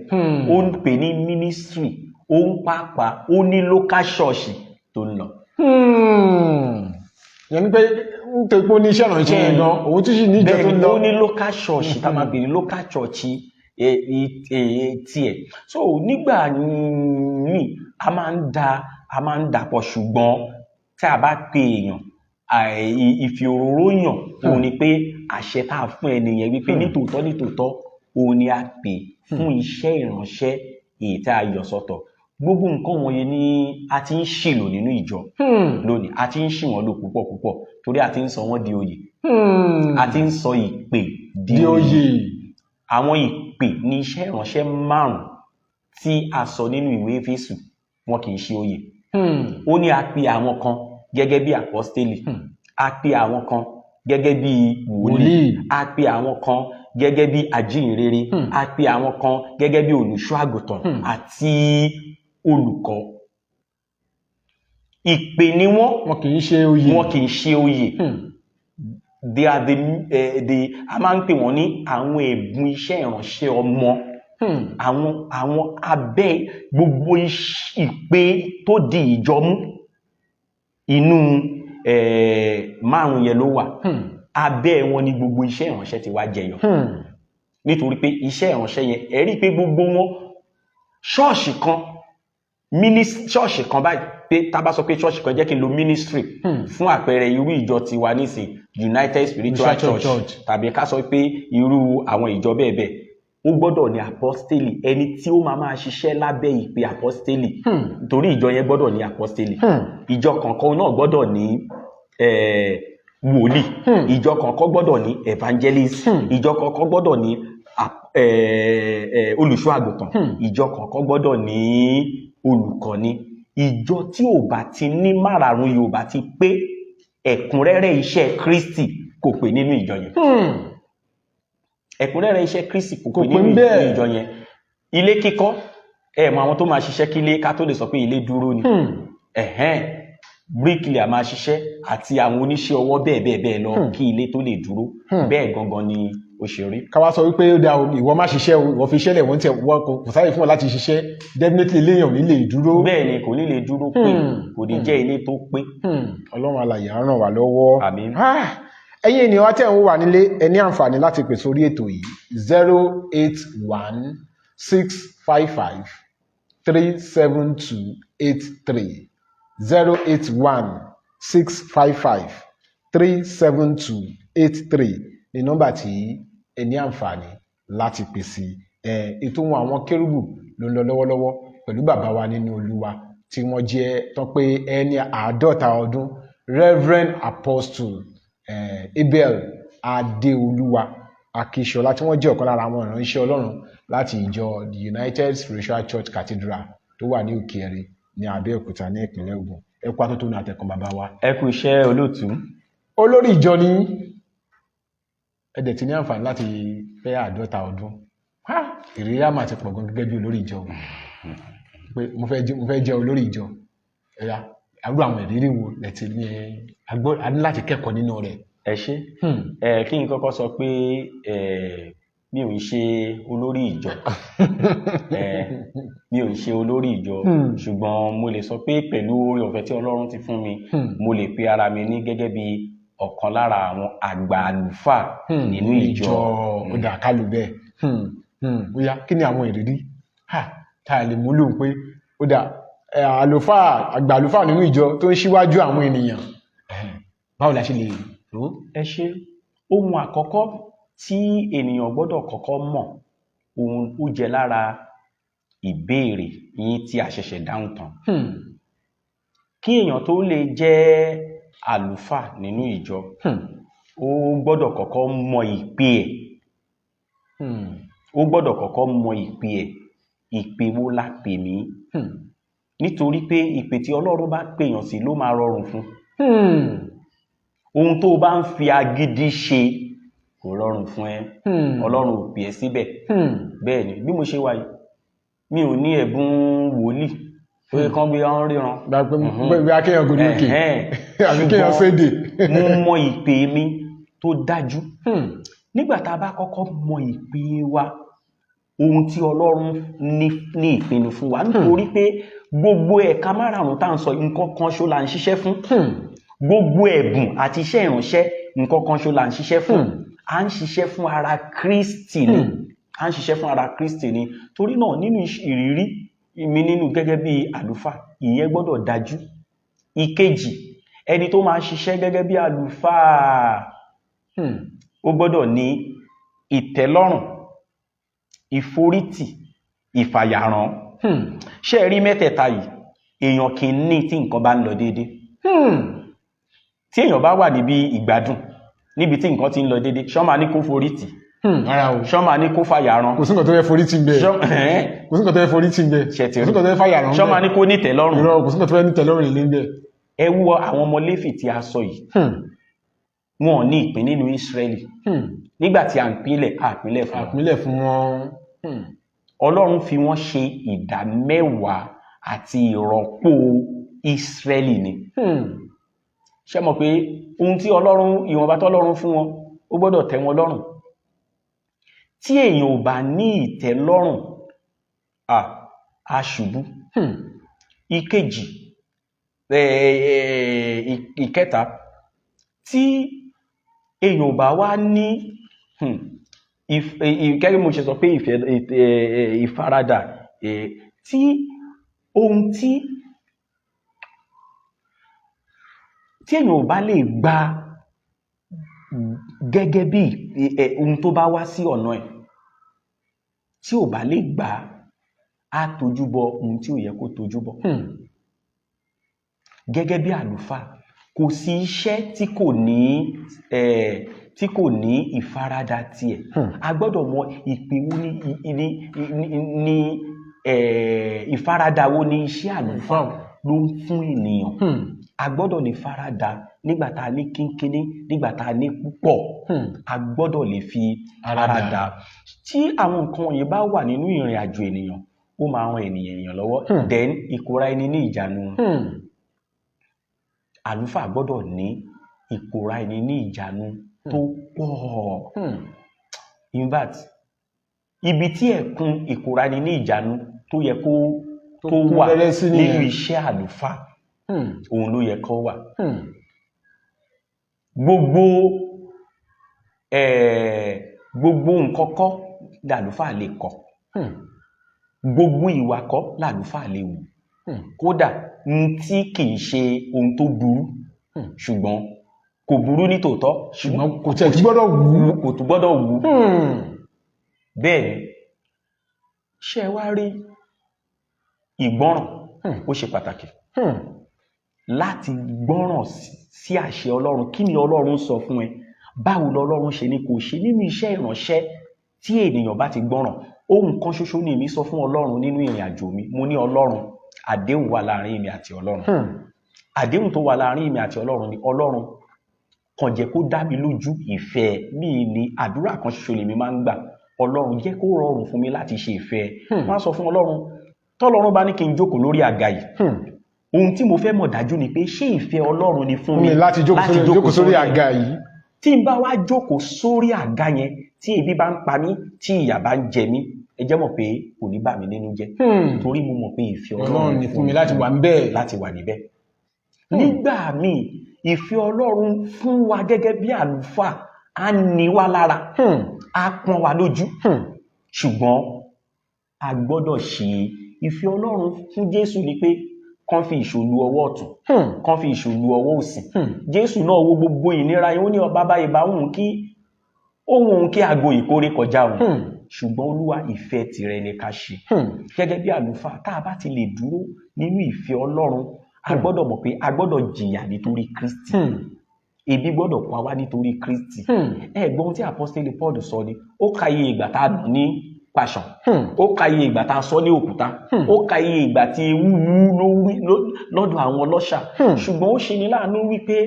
ó ń pè ní ministry, ó ń pàápàá ó ní local church tó ń lọ. Yẹn ni pé nítorí pé ó ní iṣẹ́ ìránṣẹ́ yẹn gan, òun tún sì ní ìjọ tó Bẹ́ẹ̀ ń ni. lọ. Ó ní local church tá a máa pè ní local church tiẹ̀. So nígbà míì, a máa ń dàpọ̀, ṣùgbọ́n tí a bá pe èèyàn, ìfi òróró yàn, òun ni pé àṣẹ tá a fún ẹni yẹn wípé nítòótọ́ nítòótọ́ òun ni a pè fún iṣẹ́ ìránṣẹ́ èyí tá a yọ sọ́tọ̀. Gbogbo nǹkan wọ̀nyí ni a ti ń ṣìlò nínú ìjọ lónìí. A ti ń ṣì wọ́n lò púpọ̀ púpọ̀, torí a ti ń sọ wọ́n di oyè. A ti ń sọ ìpè di di oyè. Àwọn ìpè ní iṣẹ́ ìránṣẹ́ márùn-ún tí a sọ nínú ìwé Éfésù, wọn kì í ṣe oyè. Ó ní a pe àwọn kan gẹ́gẹ́ bí àpọ́stélì, a pe àwọn kan gẹ́gẹ́ bí wòlíì, Wòlíì. a pe àwọn kan gẹ́gẹ́ bí ajíhìnrere, a pe àwọn kan gẹ́gẹ́ bí olùṣọ́ àgùntàn àti olùkọ́. Ìpè ni wọ́n. Wọn kì í ṣe oyè. Wọn kì í ṣe oyè. They are the a máa ń pè wọ́n ní àwọn ẹ̀bùn iṣẹ́ ìránṣẹ́ ọmọ. Àwọn abẹ́ gbogbo ìpè tó di ìjọ mú, inú márùn yẹn ló wà. Abẹ́ wọn ni gbogbo iṣẹ́ ìránṣẹ́ ti wá jẹyọ, nítorí pé iṣẹ́ ìránṣẹ́ yẹn, ẹ rí i pé gbogbo wọn, ṣọ́ọ̀ṣì kan, ṣọ́ọ̀ṣì kan báyìí, pé tá a bá sọ pé ṣọ́ọ̀ṣì kan, jẹ́ kí n lo ministry fún àpẹẹrẹ, irú ìjọ tiwa nísìn, United Spiritual Spiritual Church, Church. tàbí ká sọ pé irú àwọn ìjọ bẹ́ẹ̀ bẹ́ẹ̀, ó gbọ́dọ̀ ní apostoli, ẹni tí ó máa máa ṣiṣẹ́ lábẹ́ ìpè apostoli, torí ìjọ yẹn gbọ́dọ̀ ní apostoli. Ìjọ kọ̀ọ̀kan náà gbọ́dọ̀ ní wòlíì. Ìjọ kọ̀ọ̀kan gbọ́dọ̀ ní evangelist. Ìjọ kọ̀ọ̀kan gbọ́dọ̀ ní olùṣọ́ àgùntàn. Ìjọ kọ̀ọ̀kan gbọ́dọ̀ ní olùkọ́ni. Ìjọ tí ò bá ti ní márààrún yìí, ò bá ti pé, ẹ̀kúnrẹ́rẹ́ iṣẹ́ Kristi kò pé nínú ìjọ yẹn. Ẹ̀kúnrẹ́rẹ́ iṣẹ́ Kristi kò Kò pé pé nínú ńbẹ̀. ìjọ yẹn. Ilé kíkọ́, ẹ mọ àwọn tó máa ṣiṣẹ́ kílé ká tó lè sọ pé ilé dúró ni. Ẹ̀hẹ́n, bricklayer máa ṣiṣẹ́ àti àwọn oníṣẹ́ ọwọ́ bẹ́ẹ̀ bẹ́ẹ̀ bẹ́ẹ̀ lọ kí ilé tó lè dúró. Bẹ́ẹ̀ gangan ni ó ṣe rí. Ká wá sọ wípé ó dáa o, ìwọ má ṣiṣẹ́ o, ìwọ fi iṣẹ́ lẹ̀, wọ́n tiẹ̀ wọ́n kò sáyè fún ọ láti ṣiṣẹ́, definitely léèyàn ò ní lè dúró. Bẹ́ẹ̀ ni, kò ní lè dúró pé, kò ní jẹ́ ilé tó pé. Ọlọ́run alààyè á ràn wá lọ́wọ́. Àmín. Ah, ẹ̀yin ènìyàn wa tẹ̀ ń wò wá nílé, ẹ ní àǹfààní láti pè sórí ètò yìí, 08165537283, 08165537283 ní nọ́mbà tí ẹ ní àǹfààní láti pè sí. Ètò ohun àwọn kérúbù ló ń lọ lọ́wọ́lọ́wọ́ pẹ̀lú bàbá wa nínú Olúwa tí wọ́n jẹ́ tán pé ẹni 50 ọdún, Reverend Apostle Abel Adéolúwa Akíṣọlá, tí wọ́n jẹ́ ọ̀kan lára àwọn ìránṣẹ́ Ọlọ́run láti ìjọ the United Spiritual Church Cathedral tó wà ní Òkè-Ẹ̀rí ní Abẹ́òkúta ní ìpínlẹ̀ Ògùn. Ẹ kú atótónu àtẹ̀kùn, bàbá wa. Ẹ kú iṣẹ́, olóòtú. Olórí ìjọ ní ẹ dẹ̀ ti ní àǹfààní láti fẹ́ 50 ọdún. Ìrírí àmà ti pọ̀ gan gẹ́gẹ́ bí olórí ìjọ, pé mo fẹ́ jẹ́ olórí ìjọ ẹ̀yà àrùn. Àwọn ìrírí wo lẹ ti ní a ní láti kẹ́kọ̀ọ́ nínú rẹ̀? Ẹ ṣé. Ẹ kí n kọ́kọ́ sọ pé mi ò ń ṣe olórí ìjọ, mi ò ń ṣe olórí ìjọ, ṣùgbọ́n mo lè sọ pé pẹ̀lú oore ọ̀fẹ́ tí Ọlọ́run ti fún mi, mo lè pe ara mi ní gẹ́gẹ́ bí ọ̀kan lára àwọn àgbà àlùfáà nínú ìjọ. Ó dà kálù bẹ́ẹ̀. Ó yá, kí ni àwọn ìrírí tá a lè múlò pé ó dà àlùfáà, àgbà àlùfáà nínú ìjọ tó ń ṣíwájú àwọn ènìyàn, báwo la ṣe lè rò ó? Ẹ ṣé. Ohun àkọ́kọ́ tí ènìyàn gbọ́dọ̀ kọ́kọ́ mọ̀, ohun ó jẹ lára ìbéèrè yín tí a ṣẹ̀ṣẹ̀ dáhùn tán. Kí èèyàn tó lè jẹ́ àlùfáà nínú ìjọ, ó gbọ́dọ̀ kọ́kọ́ mọ ìpè ẹ̀. Ó gbọ́dọ̀ kọ́kọ́ mọ ìpè ẹ̀. Ìpè wo la pè mí? Nítorí pé ìpè tí Ọlọ́run bá pèèyàn sí ló máa rọrùn fún. Ohun tó o bá ń fi agídí ṣe kò rọrùn fún ẹ. Ọlọ́run ò pè ẹ́ síbẹ̀. Bẹ́ẹ̀ ni, bí mo ṣe wà yìí, mi ò ní ẹ̀bùn wòlíì pé kán gbé ọ́n ríran. Gba pé bí akéèyàn gòrí òkè àbí kéèyàn Ṣùgbọ́n sédè. mo mọ ìpè mi tó dájú. Nígbà tá a bá kọ́kọ́ mọ ìpè wa, ohun tí Ọlọ́run ní ìpinnu fún wa, nítorí pé gbogbo ẹ̀ka márààrún tá à ń sọ, nǹkan kan ṣo là ń ṣiṣẹ́ fún. Gbogbo ẹ̀bùn àti iṣẹ́ ìránṣẹ́, nǹkan kan ṣo là ń ṣiṣẹ́ fún. À ń ṣiṣẹ́ fún ara Kristi ni. À ń ṣiṣẹ́ fún ara Kristi ni. Torí náà, nínú ìrírí mi nínú gẹ́gẹ́ bí àlùfáà, ìyẹn gbọ́dọ̀ dájú. Ìkejì, ẹni tó máa ṣiṣẹ́ gẹ́gẹ́ bí àlùfáà, ó gbọ́dọ̀ ní ìtẹ́lọ́rùn, ìforítì, ìfàyàrán. Ṣé ẹ rí mẹ́tẹ̀ẹ̀ta yìí, èèyàn kì í ní tí nǹkan bá ń lọ déédéé. Tí èèyàn bá wà níbi ìgbádùn, níbi tí nǹkan ti ń lọ déédéé, ṣọ́ máa ní kó forítì? Rárá o. Ṣọ́ máa ní kó fàyàrán? Kò sí nǹkan tó fẹ́ forí tì ń bẹ̀. Kò sí nǹkan tó fẹ́ forí tì ń bẹ̀. Ṣé ti Kò rí? sí nǹkan tó fẹ́ fàyàrán. Ṣọ́ máa ní kó nítẹ̀lọ́rùn? Irọ́, kò sí nǹkan tó fẹ́ nítẹ̀lọ́rùn ilé ń bẹ̀. Ẹ wo àwọn ọmọ Léfì tí a sọ yìí, wọn ò ní ìpín nínú Ísírẹ́lì. Nígbà tí à ń pínlẹ̀, à pínlẹ̀ fún wọn. Àpínlẹ̀ fún wọn. Ọlọ́run fi wọ́n ṣe ìdá mẹ́wàá àti ìrọ́pò Ísírẹ́lì ni. Ṣé mọ̀ pé ohun tí Ọlọ́run, ìwọ̀nba tọ́lọ́run fún wọn, ó gbọ́dọ̀ tẹ́ wọn lọ́rùn. Tí èèyàn ò bá ní ìtẹ́lọ́rùn, á ṣubú. Ìkejì, ìkẹta, tí èèyàn ò bá wá ní gẹ́gẹ́ bí mo ṣe sọ pé ìfẹ́, ìfaradà, tí ohun tí èèyàn ò bá lè gba gẹ́gẹ́ bí ohun tó bá wá sí ọ̀nà ẹ̀, tí ò bá lè gbà á, tójú bọ ohun tí ò yẹ kó tójú bọ. Gẹ́gẹ́ bí àlùfáà, kò sí iṣẹ́ tí kò ní ìfaradà tiẹ̀. A gbọ́dọ̀ mọ ìpè wo ní ìfaradà wo ni iṣẹ́ àlùfáà ló ń fún ènìyàn. A gbọ́dọ̀ lè faradà nígbà tá a ní kínkínní, nígbà tá a ní púpọ̀. A gbọ́dọ̀ lè fi ara ara dà. Dà. Tí àwọn nǹkan wọ̀nyí bá wà nínú ìrìn àjò ènìyàn, ó máa ran ènìyàn lọ́wọ́. Then ìkóra ẹni ní ìjánu. Àlùfáà gbọ́dọ̀ ní ìkóra ẹni ní ìjánu tó pọ̀. In fact, ibi tí ẹ̀kún ìkóra ẹni ní ìjánu tó yẹ kó tó tó kún wà rẹ́rẹ́ sí nínú nìyẹn. iṣẹ́ àlùfáà, òun ló yẹ kó wà. Gbogbo nǹkan kọ́ làlùfáà lè kọ́. Gbogbo ìwà kọ́ làlùfáà lè wù. Kódà n tí kì í ṣe ohun tó burú, ṣùgbọ́n kò burú ní tòótọ́, ṣùgbọ́n kò tiẹ̀ tún gbọ́dọ̀ wù ú. Kò tún gbọ́dọ̀ wù. Bẹ́ẹ̀ ni. Ṣé ẹ wá rí ìgbọ́ràn, ó ṣe pàtàkì láti gbọ́ràn sí àṣẹ Ọlọ́run. Kí ni Ọlọ́run sọ fún ẹ? Báwo lọlọ́run ṣe ní kò ṣe nínú iṣẹ́ ìránṣẹ́? Tí ènìyàn bá ti gbọ́ràn, ohun kan ṣoṣo ni èmi sọ fún Ọlọ́run nínú ìrìn àjò mi. Mo ní, Ọlọ́run, àdéhùn wà láàrin èmi àti Ọlọ́run. Àdéhùn tó wà láàrin èmi àti Ọlọ́run ni, Ọlọ́run kàn jẹ́ kó dá mi lójú ìfẹ́ mi ní. Àdúrà kan ṣoṣo lèmi máa ń gbà: Ọlọ́run, jẹ́ kó rọrùn fún mi láti ṣe ìfẹ́ ẹ. Wọ́n á sọ fún Ọlọ́run, tọ́lọ́run bá ní kí n jókòó lórí àga yìí, ohun tí mo fẹ́ mọ̀ dájú ni pé ṣé ìfẹ́ Ọlọ́run ni fún mi mi láti jókòó sórí àga yìí? Tí n bá wá jókòó sórí àga yẹn, tí ebi bá ń pa mí, tí ìyà bá ń jẹ mí, ẹ jẹ́ mọ̀ pé kò ní bà mí nínú jẹ́, torí mo mọ̀ pé ìfẹ́ Ọlọ́run ni fún mi láti wà níbẹ̀. Láti wà níbẹ̀. Nígbà míì, ìfẹ́ Ọlọ́run fún wa gẹ́gẹ́ bí àlùfáà á ní wá lára, á pọ́n wa lójú, ṣùgbọ́n a gbọ́dọ̀ ṣe ìfẹ́ Ọlọ́run. Fún Jésù ni pé kán fi ìṣó lu ọwọ́ ọ̀tún, kán fi ìṣó lu ọwọ́ òsì. Jésù náà wo gbogbo ìnira yẹn, ó ní ọba báyìí bá wùn kí ohun òun kí aago ìkórè kọjá òun, ṣùgbọ́n Olúwa, ìfẹ́ tìrẹ ni ká ṣe. Gẹ́gẹ́ bí àlùfáà, tá a bá ti lè dúró nínú ìfẹ́ Ọlọ́run, a gbọ́dọ̀ mọ̀ pé a gbọ́dọ̀ jìyà nítorí Kristi. Ebi gbọ́dọ̀ pa wá nítorí Kristi. Ẹ gbọ́ ohun tí Apọ́sítélì Paul sọ ni. Ó ka iye ìgbà tá a nù ní pàṣán, ó ka iye ìgbà tá a sọ ní òkúta, ó ka iye ìgbà tí ewu wú lọ́dọ̀ àwọn ọlọ́ṣà. Ṣùgbọ́n ó ṣe ní láàánú wípé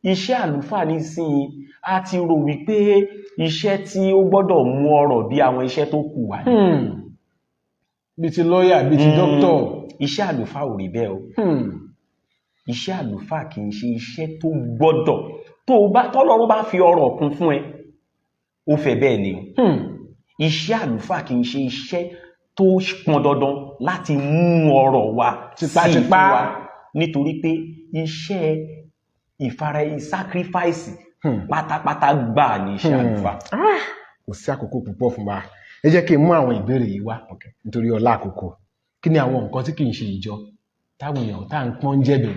iṣẹ́ àlùfáà nísìnyí, a ti rò wípé iṣẹ́ tí ó gbọ́dọ̀ mú ọrọ̀ bí àwọn iṣẹ́ tó kù wá ní. Bíi ti lọ́ọ̀yà, bíi ti dókítọ̀. Iṣẹ́ àlùfáà ò rí bẹ́ẹ̀ o. Iṣẹ́ àlùfáà kì í ṣe iṣẹ́ tó gbọ́dọ̀ tó o bá tọ́lọ́run bá fi ọrọ̀ kún fún ẹ, ó fẹ́ bẹ́ẹ̀ ni o. Iṣẹ́ àlùfáà kì í ṣe iṣẹ́ tó pọn dandan láti mú ọrọ̀ wá sí Tipátipá. fún wa, nítorí pé iṣẹ́ ìfara sacrifice pátápátá gbà ní iṣẹ́ àlùfáà. Kò sí àkókò púpọ̀ fún wa. Ẹ jẹ́ kí n mú àwọn ìbéèrè yìí wá nítorí ọlá àkókò. Kí ni àwọn nǹkan tí kì í ṣe ìjọ táwọn èèyàn tá à ń pọ́n jẹ̀bẹ̀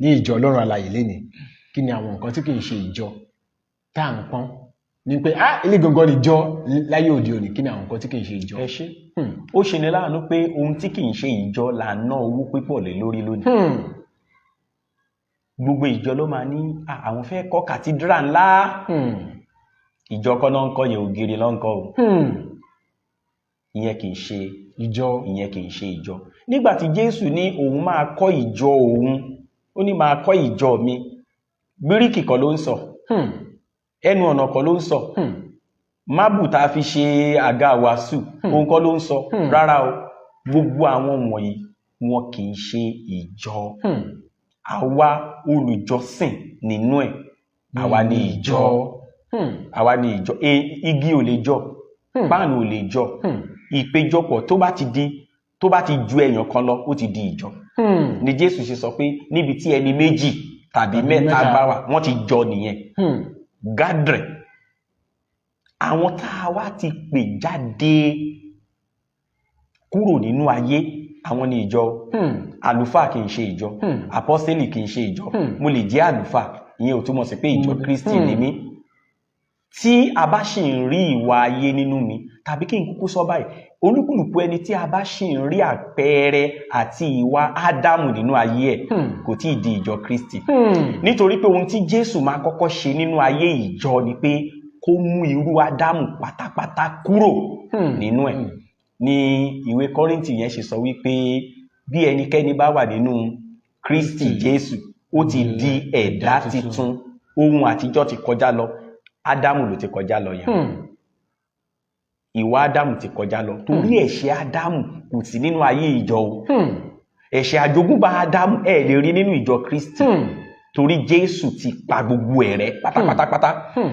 ní ìjọ Ọlọ́run alààyè lénìí? Kí ni àwọn nǹkan tí kì í ṣe ìjọ tá à ń pọ́n ní pé ah, ilé gangan ni ìjọ láyé òde òní? Kí ni àwọn nǹkan tí kì í ṣe ìjọ? Ẹ ṣé. Ó ṣe ni láàánú pé ohun tí kì í ṣe ìjọ là ń ná owó pípọ̀ lé lórí lónìí. Gbogbo ìjọ ló máa ní, "Ah, àwọn fẹ́ kọ́ cathedral ńlá." Ìjọ kọ́ náà ń kọ́ yẹn, ògiri ló ń kọ́ o. Ìyẹn kì í ṣe ìjọ. Ìyẹn kì í ṣe ìjọ. Nígbà tí Jésù ní òun máa kọ́ ìjọ òun, ó ní máa kọ́ ìjọ mi, bíríkì kọ́ ló ń sọ, ẹnu ọ̀nà kọ́ ló ń sọ, mábù tá a fi ṣe àga wàásù, òun kọ́ ló ń sọ. Rárá o, gbogbo àwọn wọ̀nyí, wọn kì í ṣe ìjọ. Àwa olùjọ́sìn nínú ẹ̀, àwa ni ìjọ. Àwa ni ìjọ. Igi ò lè jọ, páànù ò lè jọ. Ìpéjọpọ̀ tó bá ti di, tó bá ti ju èèyàn kan lọ, ó ti di ìjọ. Ni Jésù ṣe sọ pé níbi tí ẹni méjì tàbí tàbí mẹ́ta mẹ́ta bá wà, wọ́n ti jọ nìyẹn. Gathering, àwọn tá a wá ti pè jáde kúrò nínú ayé, àwọn ni ìjọ. Àlùfáà kì í ṣe ìjọ. Àpọ́sítélì kì í ṣe ìjọ. Mo lè jẹ́ àlùfáà, ìyẹn ò túmọ̀ sí pé ìjọ Kristi ni mí. Tí a bá ṣì ń rí ìwà ayé nínú mi, tàbí kí n kúkú sọ báyìí, olúkúlùkù ẹni tí a bá ṣì ń rí àpẹẹrẹ àti ìwà Ádámù nínú ayé ẹ̀, kò tí ì di ìjọ Kristi, nítorí pé ohun tí Jésù máa kọ́kọ́ ṣe nínú ayé ìjọ ni pé kó mú irú Ádámù pátápátá kúrò nínú ẹ̀. Ní ìwé Kọ́ríńtì yẹn ṣe sọ wípé bí ẹnikẹ́ni bá wà nínú Kristi Jésù, ó ti di ẹ̀dá titun, ohun àtijọ́ ti kọjá lọ. Ádámù ló ti kọjá lọ yẹn. Ìwà Ádámù ti kọjá lọ, torí ẹ̀ṣẹ̀ Ádámù kò sí nínú ayé ìjọ o. Ẹ̀ṣẹ̀ àjogúnbá Ádámù, ẹ̀ lè rí nínú ìjọ Kristi, torí Jésù ti pa gbogbo ẹ̀ rẹ́ pátápátápátá.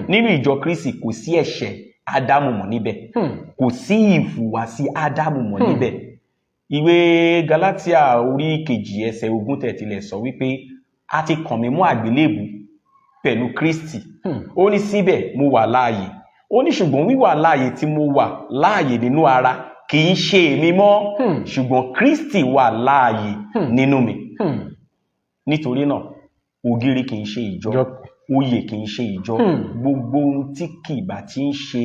Nínú ìjọ Kristi, kò sí ẹ̀ṣẹ̀ Ádámù mọ́ níbẹ̀, kò sí ìhùwàsí Ádámù mọ́ níbẹ̀. Ìwé Galatia orí 2 ẹsẹ̀ 20 tẹ̀tilẹ̀ sọ wípé a ti kàn mí mọ́ àgbélébù pẹ̀lú Kristi. Ó ní síbẹ̀ mo wà láàyè, ó ní ṣùgbọ́n wíwà láàyè tí mo wà láàyè nínú ara kì í ṣe èmi mọ́, ṣùgbọ́n Kristi wà láàyè nínú mi. Nítorí náà, ògiri kì í ṣe ìjọ, oyè kì í ṣe ìjọ. Gbogbo ohun tí kì bá ti ń ṣe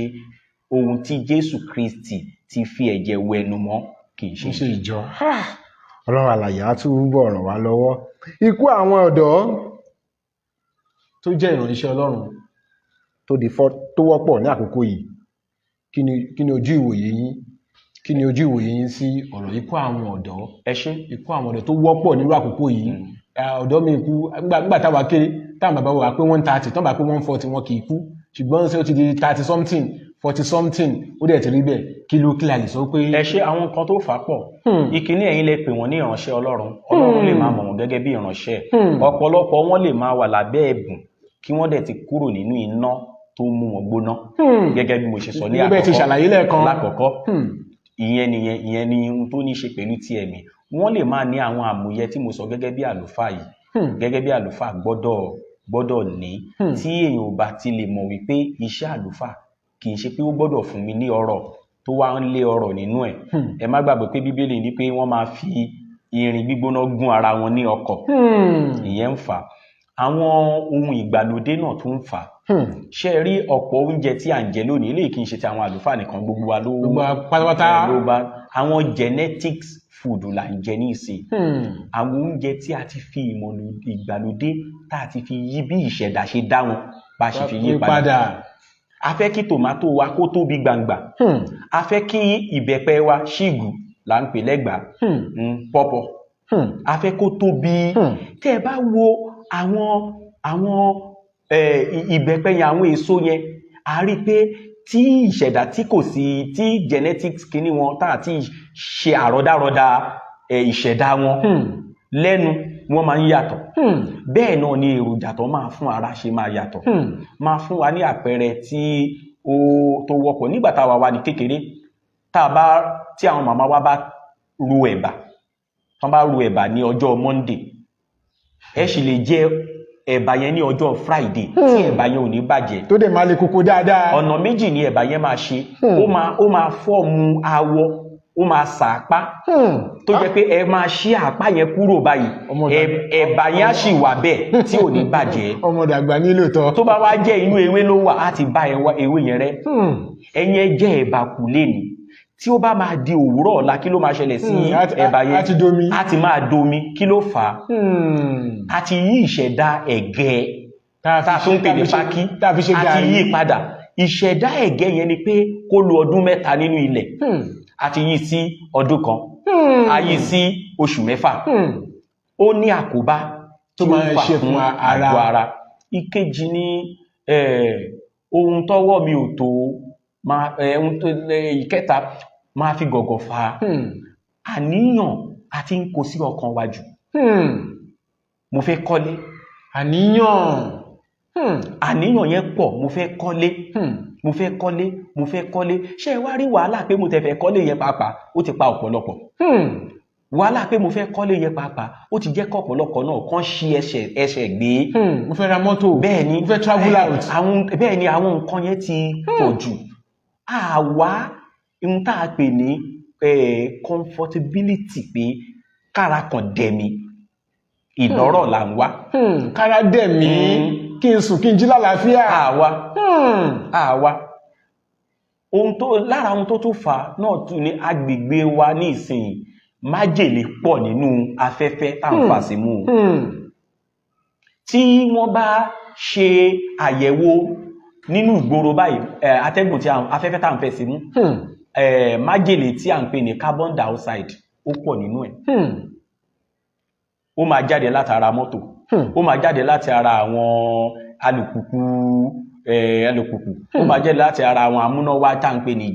ohun tí Jésù Kristi ti fi ẹ̀jẹ̀ wẹnu mọ́ kì í ṣe ṣe ìjọ. Ah! Ọlọ́run àlàyé á túbọ̀ ràn wá lọ́wọ́. Ikú àwọn ọ̀dọ́ tó jẹ́ ìránṣẹ́ Ọlọ́run tó di fọ́ tó wọ́pọ̀ ní àkókò yìí, kí ni ojú ìwòye yín, kí ni ojú ìwòye yín sí ọ̀rọ̀ ikú àwọn ọ̀dọ́? Ẹ ṣé. Ikú àwọn ọ̀dọ́ tó wọ́pọ̀ nírú àkókò yìí. Ọ̀dọ́ mi kú nígbà táwa kéré, táwọn bàbá wa pé 130, tán bá pé 140, wọn kì í kú. Ṣùgbọ́n ṣé ó ti di 30 something, 40 something, ó dẹ̀ ti rí bẹ́ẹ̀. Kí ló kí la lè sọ pé? Ẹ ṣé. Àwọn nǹkan tó fà á pọ̀. Ìkíní, ẹ̀yin lè pè wọ́n ní ìránṣẹ́ Ọlọ́run, Ọlọ́run lè máa mọ̀ wọ́n gẹ́gẹ́ bí ìránṣẹ́. Ọ̀pọ̀lọpọ̀ wọn lè máa wà lábẹ́ ẹ̀bùn kí wọ́n dẹ̀ ti kúrò nínú iná tó mú wọn gbóná, gẹ́gẹ́ bí mo ṣe sọ ní Gẹ́gẹ́ bẹ́ẹ̀ ti àkọ́kọ́. ṣàlàyé lẹ́ẹ̀kan. Lákọ̀ọ́kọ́, ìyẹn nìyẹn. Ìyẹn ni ohun tó ní ṣe pẹ̀lú ti ẹ̀mí. Wọ́n lè máa ní àwọn àmúyẹ tí mo sọ gẹ́gẹ́ bí àlùfáà yìí, gẹ́gẹ́ bí àlùfáà gbọ́dọ̀ ní. Tí èèyàn ò bá ti lè mọ̀ wípé iṣẹ́ àlùfáà kì í ṣe pé ó gbọ́dọ̀ fún mi ní ọrọ̀ tó wá ń lé ọrọ̀ nínú ẹ̀. Ẹ má gbàgbé pé Bíbélì ní pé wọ́n máa fi irin gbígbóná gún ara wọn ní ọkọ̀. Ìyẹn ń fà á. Àwọn ohun ìgbàlódé náà tún ń fà á. Ṣé ẹ rí ọ̀pọ̀ oúnjẹ tí à ń jẹ lónìí, eléyìí kì í ṣe ti àwọn àlùfáà nìkan, gbogbo wa ló Gbogbo wa pátápátá. Ló bá àwọn genetics food là ń jẹ ní ìsìn. Àwọn oúnjẹ tí a ti fi ìmọ̀ ìgbàlódé tá a ti fi yí bí ìṣẹ̀dá ṣe dá wọn, bá a ṣe fi yí padà. A fẹ́ kí tòmátò wa kó tóbi gbangba. A fẹ́ kí ìbẹ́pẹ wa, ṣígù là ń pè lẹ́gbàá, pọ́pọ̀, a fẹ́ kó tóbi. Tẹ́ ẹ bá wo àwọn ìbẹ́pẹ yẹn, àwọn èso yẹn, a rí i pé tí ìṣẹ̀dá tí kò sí tí genetics kíní wọn tá àti ṣe àrọ́dárọ́dá ìṣẹ̀dá wọn lẹ́nu wọn máa ń yàtọ̀. Bẹ́ẹ̀ náà ni èròjà tó máa fún ara ṣe máa yàtọ̀. Máa fún wa ní àpẹẹrẹ tí ó tó wọ́pọ̀ nígbà tá a wà wà ní kékeré, tá a bá tí àwọn màmá wa bá ro ẹ̀bà, tán bá ro ẹ̀bà ní ọjọ́ Monday, ẹ sì lè jẹ ẹ̀bà yẹn ní ọjọ́ Friday tí ẹ̀bà yẹn ò ní bàjẹ́. Tó dẹ̀ máa le koko dáadáa. Ọ̀nà méjì ni ẹ̀bà yẹn máa ṣe. Ó máa form awọ, ó máa sàápá, tó jẹ́ pé ẹ máa ṣí àpá yẹn kúrò báyìí, ẹ̀bà yẹn á sì wà bẹ́ẹ̀ tí ò ní bàjẹ́. Ọmọ dàgbà nílò tọ́. Tó bá wá jẹ́ inú ewé ló wà, á ti bá ewé yẹn rẹ́. Ẹ̀yin ẹ jẹ ẹ̀bà kù lénìí, tí ó bá máa di òwúrọ̀ ọ̀la, kí ló máa ṣẹlẹ̀ sí ẹ̀bà yẹn? Á ti domi. Á ti máa domi. Kí ló fà á? A ti yí ìṣẹ̀dá ẹ̀gẹ́ tá tá a tún ń pè ní pákí, tá a fi ṣe a ti gàrí. yí padà. Ìṣẹ̀dá ẹ̀gẹ́ yẹn ni pé kó lo ọdún 3 nínú ilẹ̀, a ti yí sí ọdún 1, a yí sí oṣù 6. Ó ní àkóbá tó tí ó máa fà ṣe fún ara. Àgọ́ ara. Ìkejì ni ohun tọ́wọ́ mi ò tó máa ohun tó ìkẹta máa fi gọ̀gọ̀ fa àníyàn àti ń kó sí ọkàn wa jù. Mo fẹ́ kọ́lé. Àníyàn. Àníyàn yẹn pọ̀. Mo fẹ́ kọ́lé, mo fẹ́ kọ́lé, mo fẹ́ kọ́lé. Ṣé ẹ wá rí wàhálà pé mo tẹ̀ fẹ́ kọ́lé yẹn pàápàá, ó ti pa ọ̀pọ̀lọpọ̀. Wàhálà pé mo fẹ́ kọ́lé yẹn pàápàá, ó ti jẹ́ kọ́pọ̀lọpọ̀ náà kán ṣí ẹsẹ̀ gbé. Mo fẹ́ ra mọ́tò. Bẹ́ẹ̀ ni. Mo fẹ́ travel out. Àwọn bẹ́ẹ̀ ni, àwọn nǹkan yẹn ti pọ̀ jù. Àwa ohun tá a pè ní comfortability, pé kára kan dẹ̀mí, ìlọ́rọ̀ là ń wá. Kára dẹ̀ mí, kí n sùn, kí n jí lálàáfíà. Àwa àwa ohun tó lára ohun tó tún fà á náà tún ní agbègbè wa ní ìsìn, májèlé pọ̀ nínú afẹ́fẹ́ tá à ń fà símú. Tí wọ́n bá ṣe àyẹ̀wò nínú ìgboro báyìí, atẹ́gùn tí afẹ́fẹ́ tá à ń fẹ́ símú, májèlé tí à ń pè ní carbon dioxide, ó pọ̀ nínú ẹ̀. Ó máa jáde látara mọ́tò, ó máa jáde láti ara àwọn alùpùpù, ó máa jáde láti ara àwọn amúnáwá tá à ń pè ní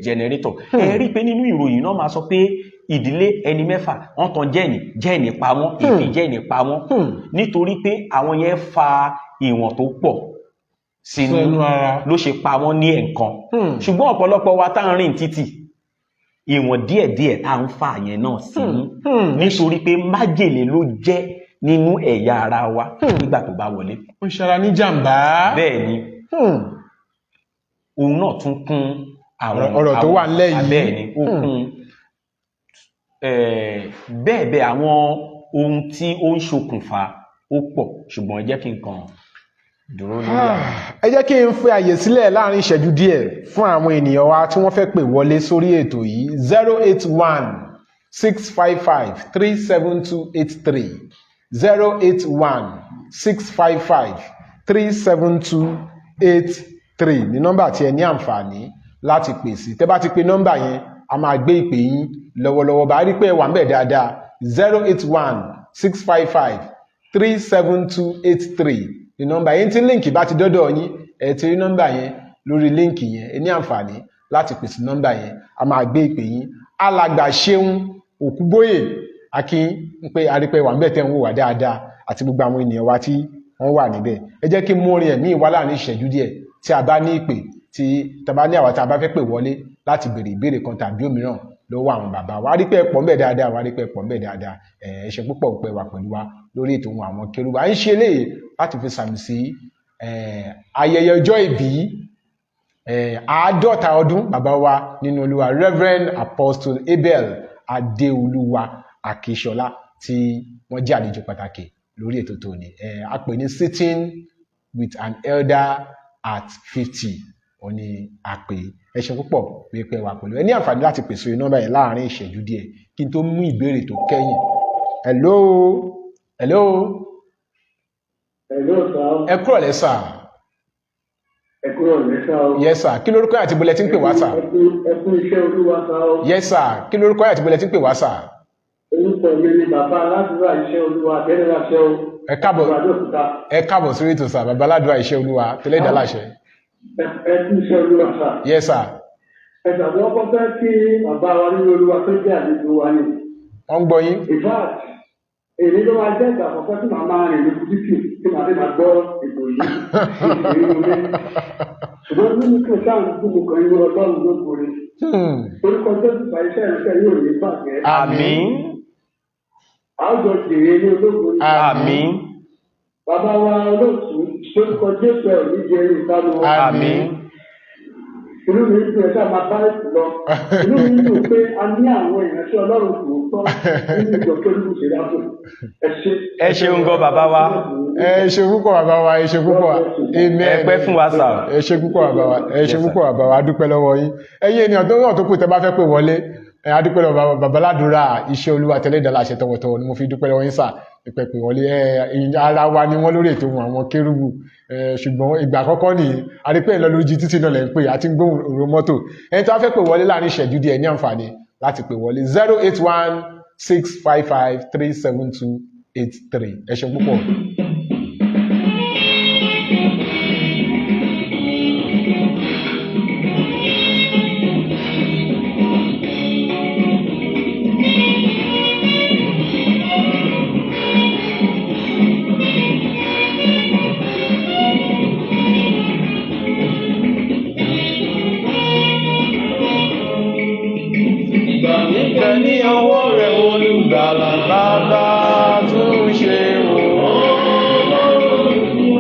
generator. Ẹ rí i pé nínú ìròyìn náà máa sọ pé ìdílé ẹni 6, wọ́n tan gen pa wọ́n, èéfín gen pa wọ́n, nítorí pé àwọn yẹn fa ìwọ̀n tó pọ̀ sínú sínú ara. Ló ṣe pa wọ́n ní ẹ̀ǹkan. Ṣùgbọ́n ọ̀pọ̀lọpọ̀ wa tá à ń rìn títì, ìwọ̀n díẹ̀díẹ̀ tá à ń fà yẹn náà sínú, nítorí pé májèlé ló jẹ́ nínú ẹ̀yà ara wa nígbà tó bá wọlé. Ó ń ṣara ní jàǹbá. Bẹ́ẹ̀ ni. Òun náà tún kún àwọn Ọ̀rọ̀ tó wà ńlẹ̀ yìí. Bẹ́ẹ̀ ni, ó kún bẹ́ẹ̀ bẹ́ẹ̀. Àwọn ohun tí ó ń ṣokùnfà ó pọ̀, ṣùgbọ́n ẹ jẹ́ kí n kàn dúró lórí àwọn. Ẹ jẹ́ kí n fi àyè sílẹ̀ láàrin ìṣẹ́jú díẹ̀ fún àwọn ènìyàn wa tí wọ́n fẹ́ pè wọlé sórí ètò yìí: 08165537283, 08165537283 ní nọ́mbà tí ẹ ní àǹfààní láti pè sí. Tẹ́ bá ti pe nọ́mbà yẹn, a máa gbé ìpè yín lọ́wọ́lọ́wọ́. Bá rí pé ẹ wà ń bẹ̀ dáadáa, 08165537283 ní nọ́mbà yẹn. Tí link bá ti dọ́dọ̀ yín, ẹ ti rí nọ́mbà yẹn lórí link yẹn, ẹ ní àǹfààní láti pè sí nọ́mbà yẹn, a máa gbé ìpè yín. Alàgbà Ṣeun Òkúbóyè, akin ń pé arípẹ́ wà ń bẹ̀ tẹ́ ń wò wá dáadáa, àti gbogbo àwọn ènìyàn wa tí wọ́n wà níbẹ̀. Ẹ jẹ́ kí n mú orin ẹ̀mí wá láàrin ìṣẹ́jú díẹ̀. Tí a bá ní ìpè, tí a bá ní àwa tí a bá fẹ́ pè wọlé láti béèrè ìbéèrè kan tàbí òmíràn lọ́wọ́ àwọn bàbá wa, rí pé ẹ pọ̀ ńbẹ̀ dáadáa, wá rí pé ẹ pọ̀ ńbẹ̀ dáadáa. Ẹ ṣé púpọ̀ pé wà pẹ̀lú wa lórí ètò ohun àwọn kérúbù. À ń ṣe eléyìí láti fi sàmì sí ayẹyẹ ọjọ́ ìbí 50 ọdún bàbá wa nínú Olúwa, Reverend Apostle Abel Adéolúwa Akíṣọlá, tí wọ́n jẹ́ àlejò pàtàkì lórí ètò tòní. A pè ní "Sitting with an Elder at 50" ó ní a pè. Ẹ ṣé púpọ̀ wípé wà pẹ̀lú. Ẹ ní àǹfààní láti pèsè nọ́mbà yẹn láàrin ìṣẹ́jú díẹ̀ kí n tó mú ìbéèrè tó kẹ́yìn. Hello, hello. Hello, sir. Ẹ kúrọ̀lẹ́, sir. Ẹ kúrọ̀lẹ́, sir o. Yes, sir. Kí lórúkọ àti ibo lẹ ti ń pè wá, sir? Ẹ kú iṣẹ́ Olúwa, sir o. Yes, sir. Kí lórúkọ àti ibo lẹ ti ń pè wá, sir? Orúkọ mi ni bàbá aládùúrà iṣẹ́ Olúwa àtẹ́lẹ́láṣẹ́ o. Ẹ káàbọ̀. Àbẹ́òkúta. Ẹ káàbọ̀ sórí ètò, sir. Bàbá aládùúrà iṣẹ́ Olúwa tẹ́lẹ̀dá láṣẹ. Ẹ kú iṣẹ́ Olúwa, sir. Yes, sir. Ẹ tàbí ọkọ fẹ́ kí bàbá wa nínú Olúwa tó jẹ́ àlejò wa ni. Wọ́n ń gbọ́ yín. In fact, èyí ló máa jẹ́ ìgbà àkọ́kọ́ tí màá máa rìn lójú títì tí màá fi máa gbọ́ ètò yìí. Ìrírí mi. Ṣùgbọ́n nínú kí o sáà ń gbogbo kan inú Ọlọ́run ló borí. Orúkọ Jésù bá iṣẹ́ ìránṣẹ́ yóò ní bàjẹ́. Àmín. A ó jọ jèrè ní ológo ni. Àmín. Bàbá wa olóòtú, lórúkọ Jésù, ẹ̀ ní jẹ ìsánú. Àmín. Inú mi ń dùn, ẹ ṣáà máa bá ètò lọ. Inú mi ń dùn pé a ní àwọn ìránṣẹ́ Ọlọ́run tòótọ́ nínú ìjọ Kérúbù Séráfù. Ẹ ṣé. Ẹ ṣeun gan, bàbá wa. Ẹ ṣe púpọ̀, bàbá wa. Ẹ ṣe púpọ̀. Amen. Ẹ pẹ́ fún wa, sir. Ẹ ṣe púpọ̀, bàbá wa. Ẹ ṣe Yes, sir. púpọ̀, bàbá wa. A dúpẹ́ lọ́wọ́ yín. Ẹ̀yin ènìyàn tó náà tó kù tẹ́ bá fẹ́ pè wọlé, ẹ a dúpẹ́ lọ́wọ́ bàbá aládùúrà iṣẹ́ Olúwa tẹ́lẹ̀ ìdálá àṣẹ. Tọwọ́tọwọ́ ni mo fi dúpẹ́ lọ́wọ́ yín, sir, ìpẹ́ pè wọlé. Ẹ ara wa ni wọ́n lórí ètò àwọn kérúbù. Ẹ ṣùgbọ́n ìgbà àkọ́kọ́ nìyí a rí pé ẹ̀ lọ lórí títì náà lẹ́ ń pè àti ń gbóhùn òrò mọ́tò. Ẹni tó wá fẹ́ pè wọlé láàrin ìṣẹ́jú díẹ̀ ní àǹfààní láti pè wọlé: 08165537283. Ẹ ṣeun púpọ̀. Ìgbà mi bẹ ní ọwọ́ rẹ̀, olùgbàlà, Bàbá tún ṣe o,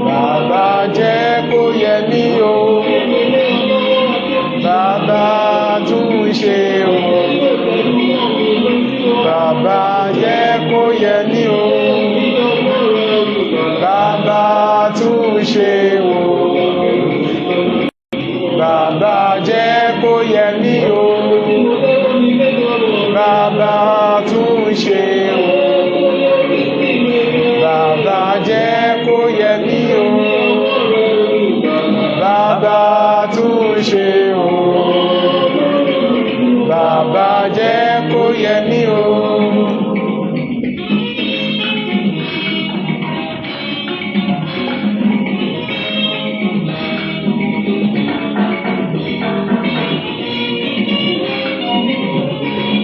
bàbá jẹ́ kó yẹ mí o, bàbá tún ṣe o, bàbá jẹ́ kó yẹ mí o, bàbá tún ṣe o, bàbá jẹ́ kó yẹ mí o, bàbá tún ṣe o, bàbá jẹ́ kó yẹ mí o, bàbá tún ṣe o, bàbá jẹ́ kó yẹ mí o.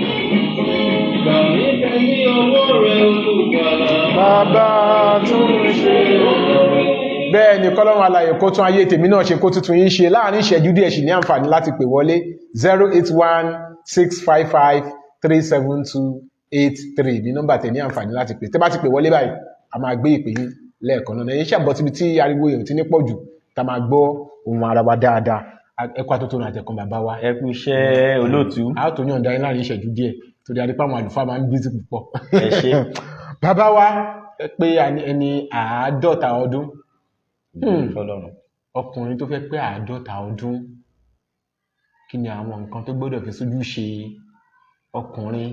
Ìgbà mi bẹ ní ọwọ́ rẹ̀, olùgbàlà. Bàbá tún ṣe o. Bẹ́ẹ̀ ni, kọ́lọ́run alààyè kó tún ayé tèmi náà ṣe, kó tuntun yín ṣe. Láàrin ìṣẹ́jú díẹ̀ sì ní àǹfààní láti pè wọlé: 08165537283 ní nọ́mbà tẹ̀ ní àǹfààní láti pè. Tẹ́ bá ti pè wọlé báyìí, a máa gbé ìpè yín lẹ́ẹ̀kan náà. Ẹ̀yin ṣàbọ̀ síbi tí ariwo èèyàn ti ní pọ̀ jù, tá máa gbọ́ ohùn ara wa dáadáa. Ẹ kú àtótónu àtẹ̀kọ́, bàbá wa. Ẹ kú iṣẹ́, olóòtú. A ó tó yọ̀ǹda yín láàrin ìṣẹ́jú díẹ̀ torí a rí pé àwọn àlùfáà máa ń busy púpọ̀. Ẹ ṣé. Bàbá wa, ẹ pé ẹni 50 ọdún. Fọ́lọ́run. Ọkùnrin tó fẹ́ pé 50 ọdún, kí ni àwọn nǹkan tó gbọ́dọ̀ fi sójú ṣe? Ọkùnrin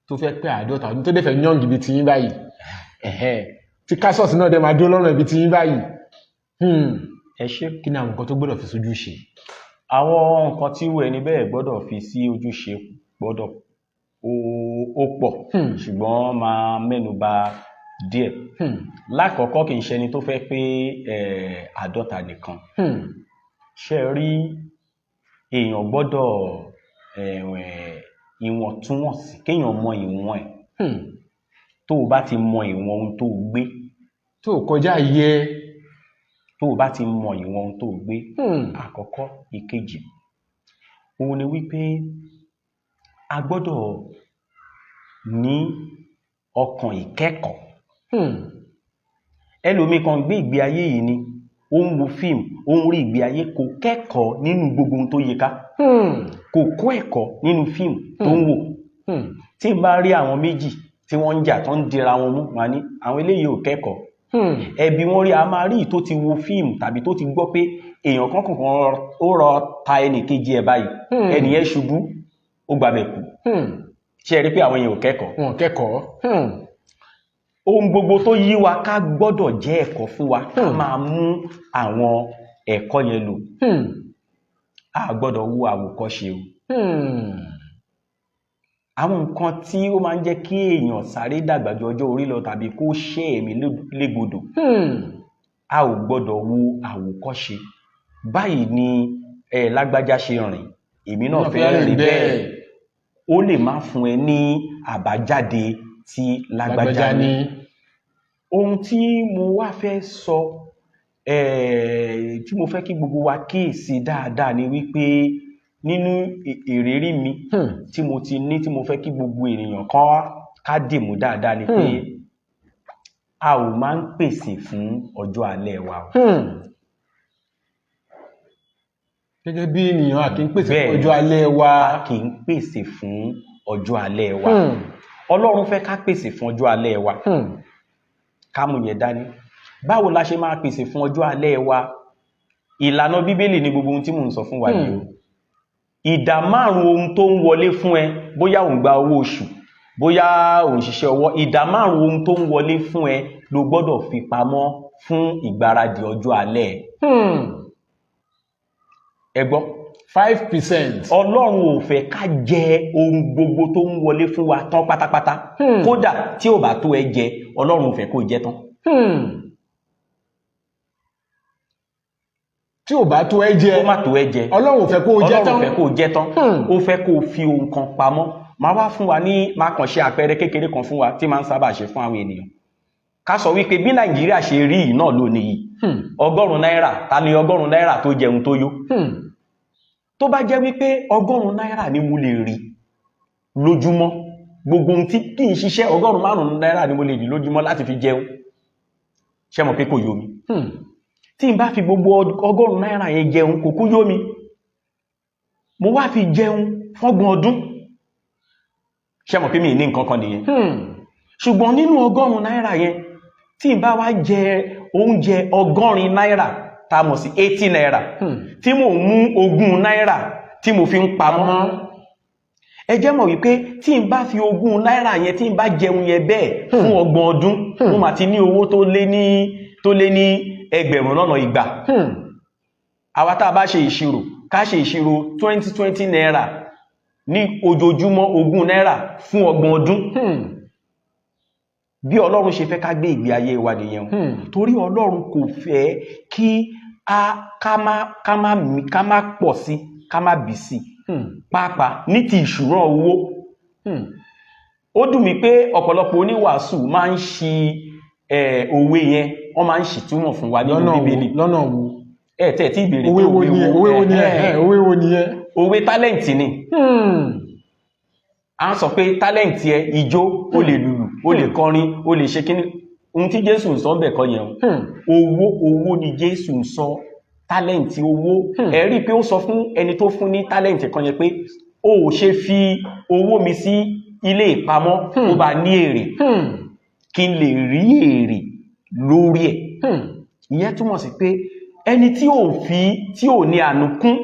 tó fẹ́ pé 50 ọdún, tó dẹ̀ fẹ́ young ibi tí yín báyìí, ẹ̀hẹ́, tí kásọ̀tì náà dẹ̀ máa dúró lọ́rùn ibi tí yín báyìí. Ẹ ṣé. Kí ni àwọn nǹkan tó gbọ́dọ̀ fi sójú ṣe? Àwọn nǹkan tí irú ẹni bẹ́ẹ̀ gbọ́dọ̀ fi sí ojúṣe gbọ́dọ̀ ó pọ̀, ṣùgbọ́n máa mẹ́nu bà díẹ̀. Lákọ̀ọ́kọ́, kì í ṣe ẹni tó fẹ́ pé 50 nìkan. Ṣe rí, èèyàn gbọ́dọ̀ ìwọ̀ntúnwọ̀nsì, kéèyàn mọ ìwọ̀n ẹ̀. Tó o bá ti mọ ìwọ̀n ohun tó o gbé, tó kọjá yẹ, tó o bá ti mọ ìwọ̀n ohun tó o gbé. Àkọ́kọ́. Ìkejì, òun ni wípé a gbọ́dọ̀ ní ọkàn ìkẹ́kọ̀ọ́. Ẹlòmíì kan gbé ìgbé ayé yìí ni ó ń wo fíìmù, ó ń rí ìgbé ayé, kò kẹ́kọ̀ọ́ nínú gbogbo ohun tó yẹ ká, kò kọ́ ẹ̀kọ́ nínú fíìmù tó ń wò. Tí n bá rí àwọn méjì tí wọ́n ń jà, tó ń dira wọn mú, màá ní àwọn eléyìí ò kẹ́kọ̀ọ́. Ẹbí wọn rí, a máa rí tó ti wo fíìmù tàbí tó ti gbọ́ pé èèyàn kan kọ̀ọ̀kan ó rọ ta ẹnì kejì ẹ̀ báyìí, ẹnì yẹn ṣubú, ó gbàbẹ̀ kú. Ṣé ẹ rí pé àwọn èèyàn ò kẹ́kọ̀ọ́? Wọn kẹ́kọ̀ọ́. Ohun gbogbo tó yí wa ká gbọ́dọ̀ jẹ́ ẹ̀kọ́ fún wa, ká máa mú àwọn ẹ̀kọ́ yẹn lò. A gbọ́dọ̀ wo àwòkọ́ṣe o. Àwọn nǹkan tí ó máa ń jẹ́ kí èèyàn sáré dàgbà ju ọjọ́ orí lọ tàbí kó ṣe ẹ̀mí légbodò, a ò gbọ́dọ̀ wo àwòkọ́ṣe. Báyìí ni ẹ lágbájá ṣe rìn, èmi náà fẹ́ rìn bẹ́ẹ̀. Ó lè má fún ẹ ní àbájáde tí lágbájá ní. Ohun tí mo wá fẹ́ sọ, tí mo fẹ́ kí gbogbo wa kíyèsí dáadáa ni wípé nínú ìrírí mi tí mo ti ní, tí mo fẹ́ kí gbogbo ènìyàn kan ká dìmú dáadáa ni pé a ò máa ń pèsè fún ọjọ́ alẹ́ wa o. Gẹ́gẹ́ bí ènìyàn, a kì í pèsè fún ọjọ́ alẹ́ wa. A kì í pèsè fún ọjọ́ alẹ́ wa. Ọlọ́run fẹ́ ká pèsè fún ọjọ́ alẹ́ wa. Ká mú yẹn dání. Báwo la ṣe máa pèsè fún ọjọ́ alẹ́ wa? Ìlànà Bíbélì ni gbogbo ohun tí mò ń sọ fún wa yìí o. 5% ohun tó ń wọlé fún ẹ, bóyá ò ń gba owó oṣù, bóyá ò ń ṣiṣẹ́ ọwọ́, 5% ohun tó ń wọlé fún ẹ ló gbọ́dọ̀ fi pamọ́ fún ìgbáradì ọjọ́ alẹ́. Ẹ gbọ́. 5%. Ọlọ́run ò fẹ́ ká jẹ ohun gbogbo tó ń wọlé fún wa tán pátápátá. Kódà tí ò bá tó ẹ jẹ, Ọlọ́run ò fẹ́ kó jẹ tán. Tí ò bá tó ẹ jẹ, kó má tó ẹ jẹ, Ọlọ́run ò fẹ́ kó jẹ tán. Ọlọ́run ò fẹ́ kó jẹ tán. Ó fẹ́ kó fi ohun kan pamọ́. Máa wá fún wa ní, máa kàn ṣe àpẹẹrẹ kékeré kan fún wa tí máa ń sábà ṣe fún àwọn ènìyàn. Ká sọ wípé bí Nàìjíríà ṣe rí yìí náà lónìí yìí, 100 náírà, ta ni 100 náírà tó jẹun tó yó? Tó bá jẹ́ wípé 100 náírà ni mo lè rí lójúmọ́, gbogbo ohun tí kì í ṣiṣẹ́, 500 náírà ni mo lè rí lójúmọ́ láti fi jẹun, ṣé mọ̀ pé kò yó mi? Tí n bá fi gbogbo 100 náírà yẹn jẹun, kò kú yó mi. Mo wá fi jẹun fọ́gbọ̀n ọdún, ṣé mọ̀ pé mi ní nǹkan kan nìyẹn? Ṣùgbọ́n nínú 100 náírà yẹn, tí n bá wá jẹ oúnjẹ 80 náírà, tá a mọ̀ sí 80 náírà, tí mò ń mú 20 náírà tí mo fi ń pamọ́, ẹ jẹ́ mọ̀ wípé tí n bá fi 20 náírà yẹn, tí n bá jẹun yẹn bẹ́ẹ̀ fún ọgbọ̀n ọdún, mo mà ti ní owó tó lé ní 200,000. Àwa tá a bá ṣe ìṣirò, ká ṣe ìṣirò 20 20 náírà ní ojoojúmọ́, 20 náírà fún ọgbọ̀n ọdún. Bí Ọlọ́run ṣe fẹ́ ká gbé ìgbé ayé wa nìyẹn. Torí Ọlọ́run kò fẹ́ kí a ká má pọ̀ sí, ká má bí sí, pàápàá ní ti ìṣúná owó. Ó dùn mí pé ọ̀pọ̀lọpọ̀ oníwàásù máa ń ṣi òwe yẹn, wọ́n máa ń ṣì túmọ̀ fún wa nínú Bíbélì. Lọ́nà wo? Ẹ tẹ̀ tí ìbéèrè. Òwe wo ni? Òwe wo ni? Òwe wo ni ẹ? Òwe tálẹ̀ǹtì ni. A ń sọ pé tálẹ̀ǹtì ẹ, ijó, ó lè lùlù, ó lè kọrin, ó lè ṣe kíní. Ohun tí Jésù ń sọ ń bẹ̀ kọ́ yẹn o. Owó, owó ni Jésù ń sọ, tálẹ̀ǹtì owó. Ẹ rí i pé ó sọ fún ẹni tó fún ní tálẹ̀ǹtì kan yẹn pé o ò ṣe fi owó mi sí ilé ìpamọ́ kó bá ní èrè, kí n lè rí èrè lórí ẹ̀. Ìyẹn túmọ̀ sí pé ẹni tí ò fi tí ò ní ànúkún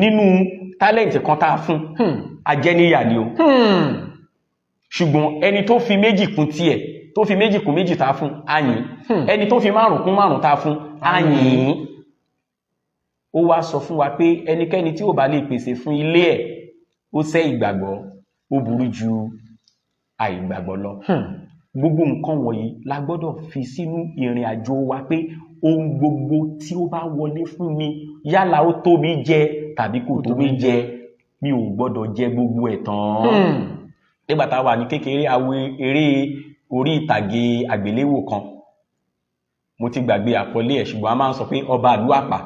nínú tálẹ̀ǹtì kan tá a fún, ajẹ́níyà ni o. Ṣùgbọ́n ẹni tó fi 2 kún tiẹ̀, tó fi 2 kún 2 tá a fún, á yìn. Ẹni tó fi 5 kún 5 tá a fún, á yìn. Ó wá sọ fún wa pé ẹnikẹ́ni tí ò bá lè pèsè fún ilé ẹ̀, ó sẹ́ ìgbàgbọ́, ó burú ju àìgbàgbọ́ lọ. Gbogbo nǹkan wọ̀nyí la gbọ́dọ̀ fi sínú ìrìn àjò wa, pé ohun gbogbo tí ó bá wọlé fún mi, yálà ó tó mi jẹ tàbí kò tó mi jẹ, mi ò gbọ́dọ̀ jẹ gbogbo ẹ̀ tán. Nígbà tá a wà ní kékeré, a wo eré orí ìtàgé àgbéléwò kan, mo ti gbàgbé àkọlé ẹ̀, ṣùgbọ́n a máa ń sọ pé ọba àlú àpà,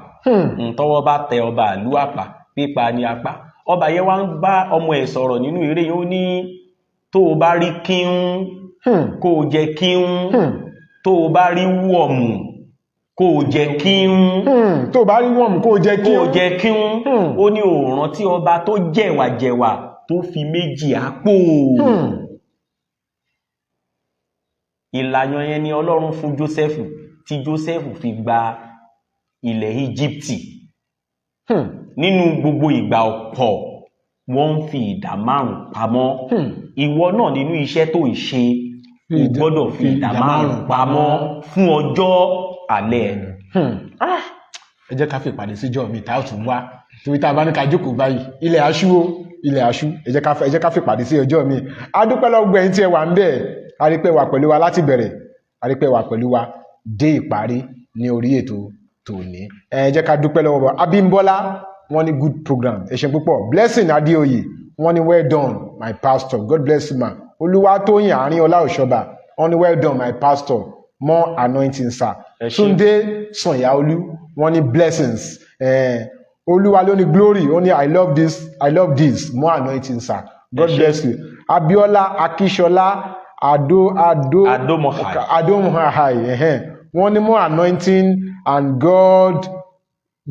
tọ́wọ́ bá tẹ ọba àlú àpà, pípa ni apá. Ọba yẹn wá ń bá ọmọ ẹ̀ sọ̀rọ̀ nínú eré yẹn, ó ní tó o bá rí kíún, kó o jẹ kíún, tó o bá rí wọ̀mù, kó o jẹ kíún. Tó o bá rí wọ̀mù, kó o jẹ kó o kíún. Jẹ kíún. Ó ní òòràn tí ọba tó jẹ̀wàjẹ̀wà tó fi 2 àpò. Ìlànà yẹn ni Ọlọ́run fún Jósẹ́fù, tí Jósẹ́fù fi gba ilẹ̀ Íjíbítì. Nínú gbogbo ìgbà ọ̀pọ̀, wọ́n ń fi 5% pamọ́. Ìwọ náà, nínú iṣẹ́ tó ń ṣe, o gbọ́dọ̀ fi 5% pamọ́ fún ọjọ́ alẹ́. Ah! Ẹ jẹ́ ká fi ìpàdé síjọ́ mi tá a tún wá, torí tá a bá ní ká jókòó báyìí, ilẹ̀ aṣú o, ilẹ̀ aṣú. Ẹ jẹ́ ká fi ìpàdé sí ọjọ́ mi. A dúpẹ́ lọ́gbọ̀n ẹ̀yin tí ẹ wà ń bẹ̀. A rí pé wà pẹ̀lú wa láti bẹ̀rẹ̀, a rí pé wà pẹ̀lú wa dé ìparí ní orí ètò tòní. Ẹ jẹ́ ká dúpẹ́ lọ́wọ́ bọ̀ Abímbọ́lá, wọ́n ní good program, ẹ ṣé púpọ̀. Blessing Adéoyè, wọ́n ní well done, my pastor, God bless you, ma. Olúwatóyìn Àárín Ọlá Òṣọba, wọ́n ní well done, my pastor, more anointing, sir. Ẹ ṣé. Túndé Sànyàolú, wọ́n ní blessings. Olúwa ló ní glory, ó ní I love this, I love this, more anointing, sir, God Ẹ ṣé. bless you. Abíọ́lá Akíṣọlá Ado Ado Adomohai. Adomohai, ẹhẹn. Wọ́n ní more anointing and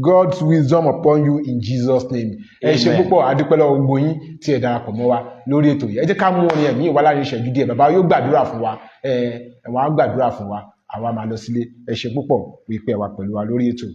God's wisdom upon you in Jesus' name. Ẹ ṣe Amen. púpọ̀. Adúpẹ́ lọ́wọ́ gbogbo yín tí ẹ darapọ̀ mọ́ wa lórí ètò yìí. Ẹ jẹ́ ká mú orin ẹ̀mí ìwà láàrin ìṣẹ́jú díẹ̀. Bàbá yóò gbàdúrà fún wa, ẹ wọ́n á gbàdúrà fún wa, àwa máa lọ sílé. Ẹ ṣe púpọ̀ wípé ẹ wà pẹ̀lú wa lórí ètò.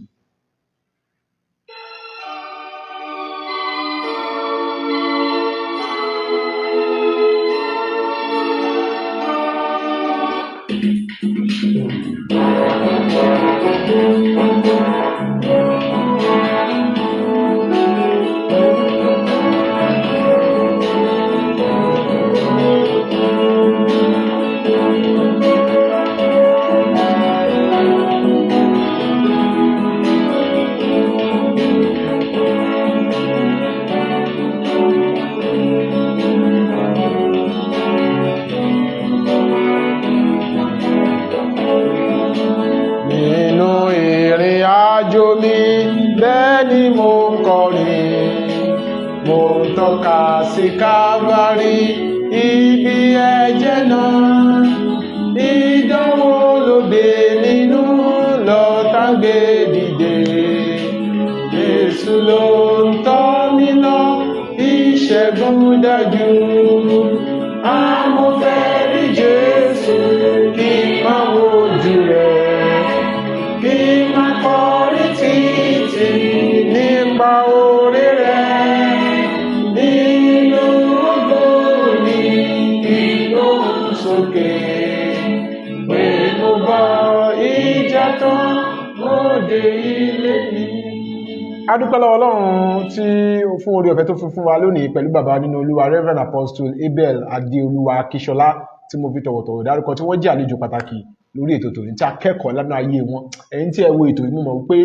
Nínú ìrìn àjò mi, bẹ́ẹ̀ ni mo ń kọrin, mo ń tọ́ka sí Calvary, ibi ẹ̀jẹ̀ náà. Ìdánwò lóde nínú lọ́tà gbé dìde, Jésù ló ń tọ́ mi lọ, ìṣẹ́gun dájú. Àmọ́ rí Jésù, kí n máa wojú rẹ̀, kí n máa kọrin títí nípa oore rẹ̀ nínú ògo ní ìgbóhùnsókè pé mo bọ́ ìjà tán, mo dé ilé mi. A dúpẹ́ lọ́wọ́ Ọlọ́run tí ó fún oore ọ̀fẹ́ tó fi fún wa lónìí pẹ̀lú bàbá nínú Olúwa, Reverend Apostle Abel Adéolúwa Akíṣọlá, tí mo fi tọ̀wọ̀tọ̀wọ̀ dárúkọ, tí wọ́n jẹ́ àlejò pàtàkì lórí ètò tòní, tí a kẹ́kọ̀ọ́ lánàá ayé wọn. Ẹ̀yin tí ẹ wo ètò yìí, mo mọ̀ wípé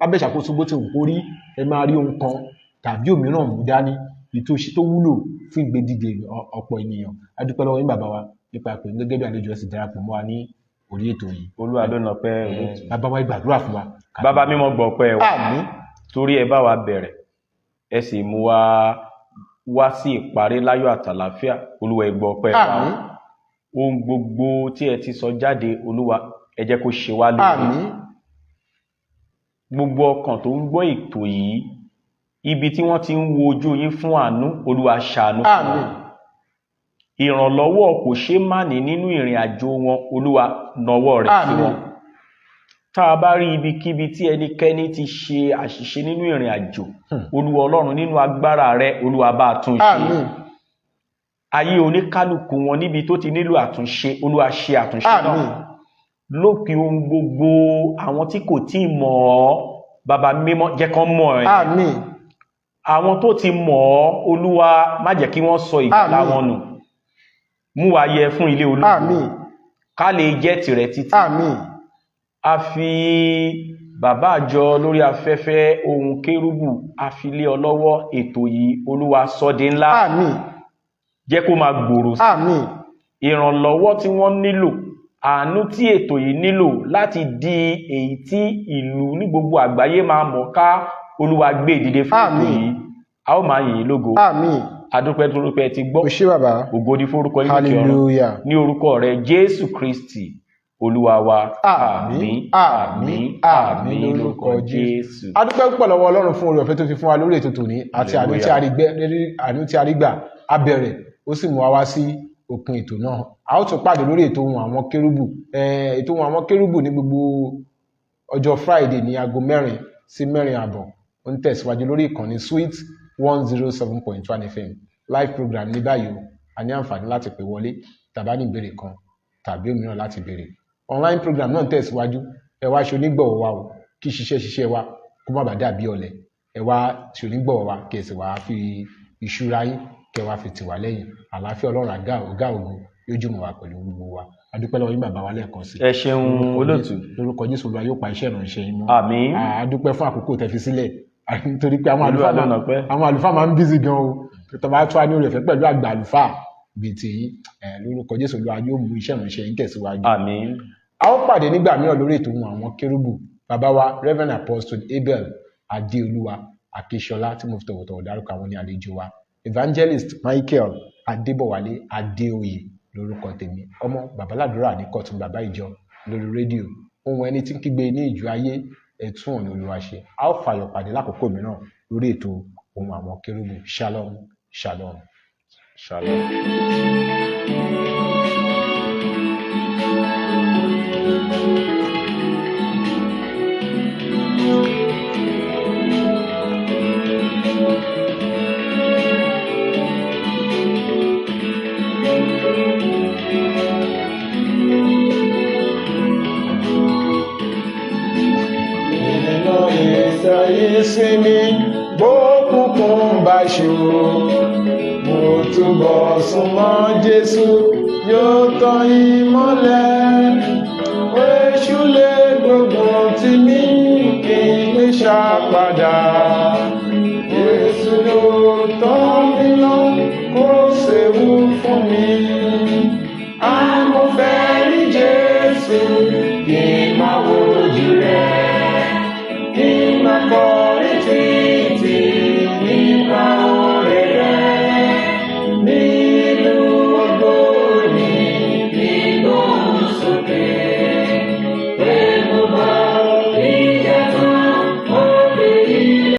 lábẹ́ ìṣàkóso bó ti wù kó rí, ẹ máa rí ohun kan tàbí òmíràn mú dání ètò ìṣe tó wúlò fún ìgbédìde ọ̀pọ̀ ènìyàn. A dúpẹ́ lọ́wọ́ yín, bàbá wa, nípa pé gẹ́gẹ́ bí àlejò, ẹ sì darapọ̀ mọ́ wa ní orí ètò yìí. Olúwa ló nà pẹ́ olóòtú. Bàbá wa, gbàdúrà fún wa. Bàbá mímọ́, gbọ́ pẹ́ wa. Àmín. Torí ẹ bá wa bẹ̀rẹ̀, ẹ sì mú wa wá sí ìparí láyọ̀ àtàlàáfíà. Olúwa, ẹ gbọ́ ọpẹ́ wa. Àmín. Ohun gbogbo tí ẹ ti sọ jáde, Olúwa, ẹ jẹ́ kó ṣe wá lóore. Àmín. Gbogbo ọkàn tó ń gbọ́ ètò yìí, ibi tí wọ́n ti ń wo ojú yín fún àánú, Olúwa, ṣàánú fún Àmín. wọn. Ìrànlọ́wọ́ kò ṣeé má ní nínú ìrìn àjò wọn, Olúwa, nawọ́ rẹ̀ sí Àmín. wọn. Tá a bá rí ibikíbi tí ẹnikẹ́ni ti ṣe àṣìṣe nínú ìrìn àjò, Olúwa Ọlọ́run, nínú agbára rẹ, Olúwa, bá a tún ṣe. Àmín. Ayé oníkálukú wọn, níbi tó ti nílò àtúnṣe, Olúwa, ṣe àtúnṣe náà. Àmín. Lópin ohun gbogbo, àwọn tí kò tí ì mọ̀ ọ́, Bàbá mímọ́, jẹ́ kán mọ̀ ẹ́. Àmín. Àwọn tó ti mọ̀ ọ́, Olúwa, má jẹ́ kí wọ́n sọ ìgbàlà Àmín. wọn nù. Mú wa yẹ fún ilé ológo, Àmín. ká lè jẹ́ tìrẹ títí. Àmín. A fi bàbá àjọ lórí afẹ́fẹ́, Ohùn Kérúbù, a fi lé ọ lọ́wọ́. Ètò yìí, Olúwa, sọ di ńlá. Àmín. Jẹ́ kó máa gbòòrò sí. Àmín. Ìrànlọ́wọ́ tí wọ́n nílò, àánú tí ètò yìí nílò láti di èyí tí ìlú ní gbogbo àgbáyé máa mọ̀ ká, Olúwa, gbé ìdìde fún ètò Àmín. yìí. A ó máa yìn ín lógo. Àmín. Adúpẹ́ torúpẹ́ ti gbọ́. O ṣé, bàbá. Ògo ní forúkọ ní òkè ọ̀run. Hallelujah. Ní orúkọ rẹ, Jésù Kristi Olúwa wa. Àmín, àmín, àmín lórúkọ Jésù. A dúpẹ́ púpọ̀ lọ́wọ́ Ọlọ́run fún oore ọ̀fẹ́ tó fi fún wa lórí ètò tòní àti àánú tí a rí gbà. A bẹ̀rẹ̀, ó sì mú wa wá sí òpin ètò náà. A ó tún pàdé lórí ètò Ohùn Àwọn Kérúbù. Ètò Ohùn Àwọn Kérúbù ní gbogbo ọjọ́ Friday ní aago 4 sí 4:30, ó ń tẹ̀síwájú lórí ìkànnì Sweet 107.1 FM. Live program ní báyìí o. A ní àǹfààní láti pè wọlé tàbá ní ìbéèrè kan tàbí òmíràn láti béèrè. Online program náà ń tẹ̀síwájú. Ẹ wá ṣe onígbọ̀wọ́ wa o, kí ṣiṣẹ́ ṣiṣẹ́ wa kó má bàa dàbí ọ̀lẹ. Ẹ wá ṣe onígbọ̀wọ́ wa, kí ẹ sì wá fi ìṣúra yín, kí ẹ wá fi tì wá lẹ́yìn. Àlàáfíà Ọlọ́run àgá ọ̀gá ògo yóò jùmọ̀ wá pẹ̀lú gbogbo wa. A dúpẹ́ lọ́wọ́ yín, bàbá wa, lẹ́ẹ̀kan sí. Ẹ ṣeun, olóòtú. Lórúkọ Jésù, Olúwa yóò pa iṣẹ́ ìránṣẹ́ yín mọ́. Àmín. A dúpẹ́ fún àkókò tẹ́ fi sílẹ̀, nítorí pé àwọn Olúwa àlùfáà lọ́nà pẹ́. àwọn àlùfáà máa ń busy gan o. Tó bá tún wá ní oore ọ̀fẹ́ pẹ̀lú àgbà àlùfáà bíi tiyín, lórúkọ Jésù, Olúwa yóò mú iṣẹ́ ìránṣẹ́ yín tẹ̀síwájú. Àmín. A ó pàdé nígbà mìíràn lórí ètò Ohùn Àwọn Kérúbù. Bàbá wa, Reverend Apostle Abel Adéolúwa Akíṣọlá, tí mo fi tọ̀wọ̀tọ̀wọ̀ dárúkọ àwọn ní àlejò wa, Evangelist Michael Adébọ̀wálé Adéoyè lórúkọ tèmi, ọmọ babaládùúrà ní kọ̀tún, bàbá ìjọ lórí rédíò, ohun ẹni tí ń kígbe ní ìjọ ayé, ẹ tún ọ̀nà Olúwa ṣe. A ó fàyọ̀ pàdé lákòókò mìíràn lórí ètò Ohùn Àwọn Kérúbù. Shalom, shalom. Shalom. Nínú ìsẹ̀yìnsìnmi bókùnkùn bá ṣú, mo túbọ̀ súnmọ́ Jésù, yóò tàn ìmọ́lẹ̀. Èṣù lè gbógun tì mí, kí n lè ṣàpadà.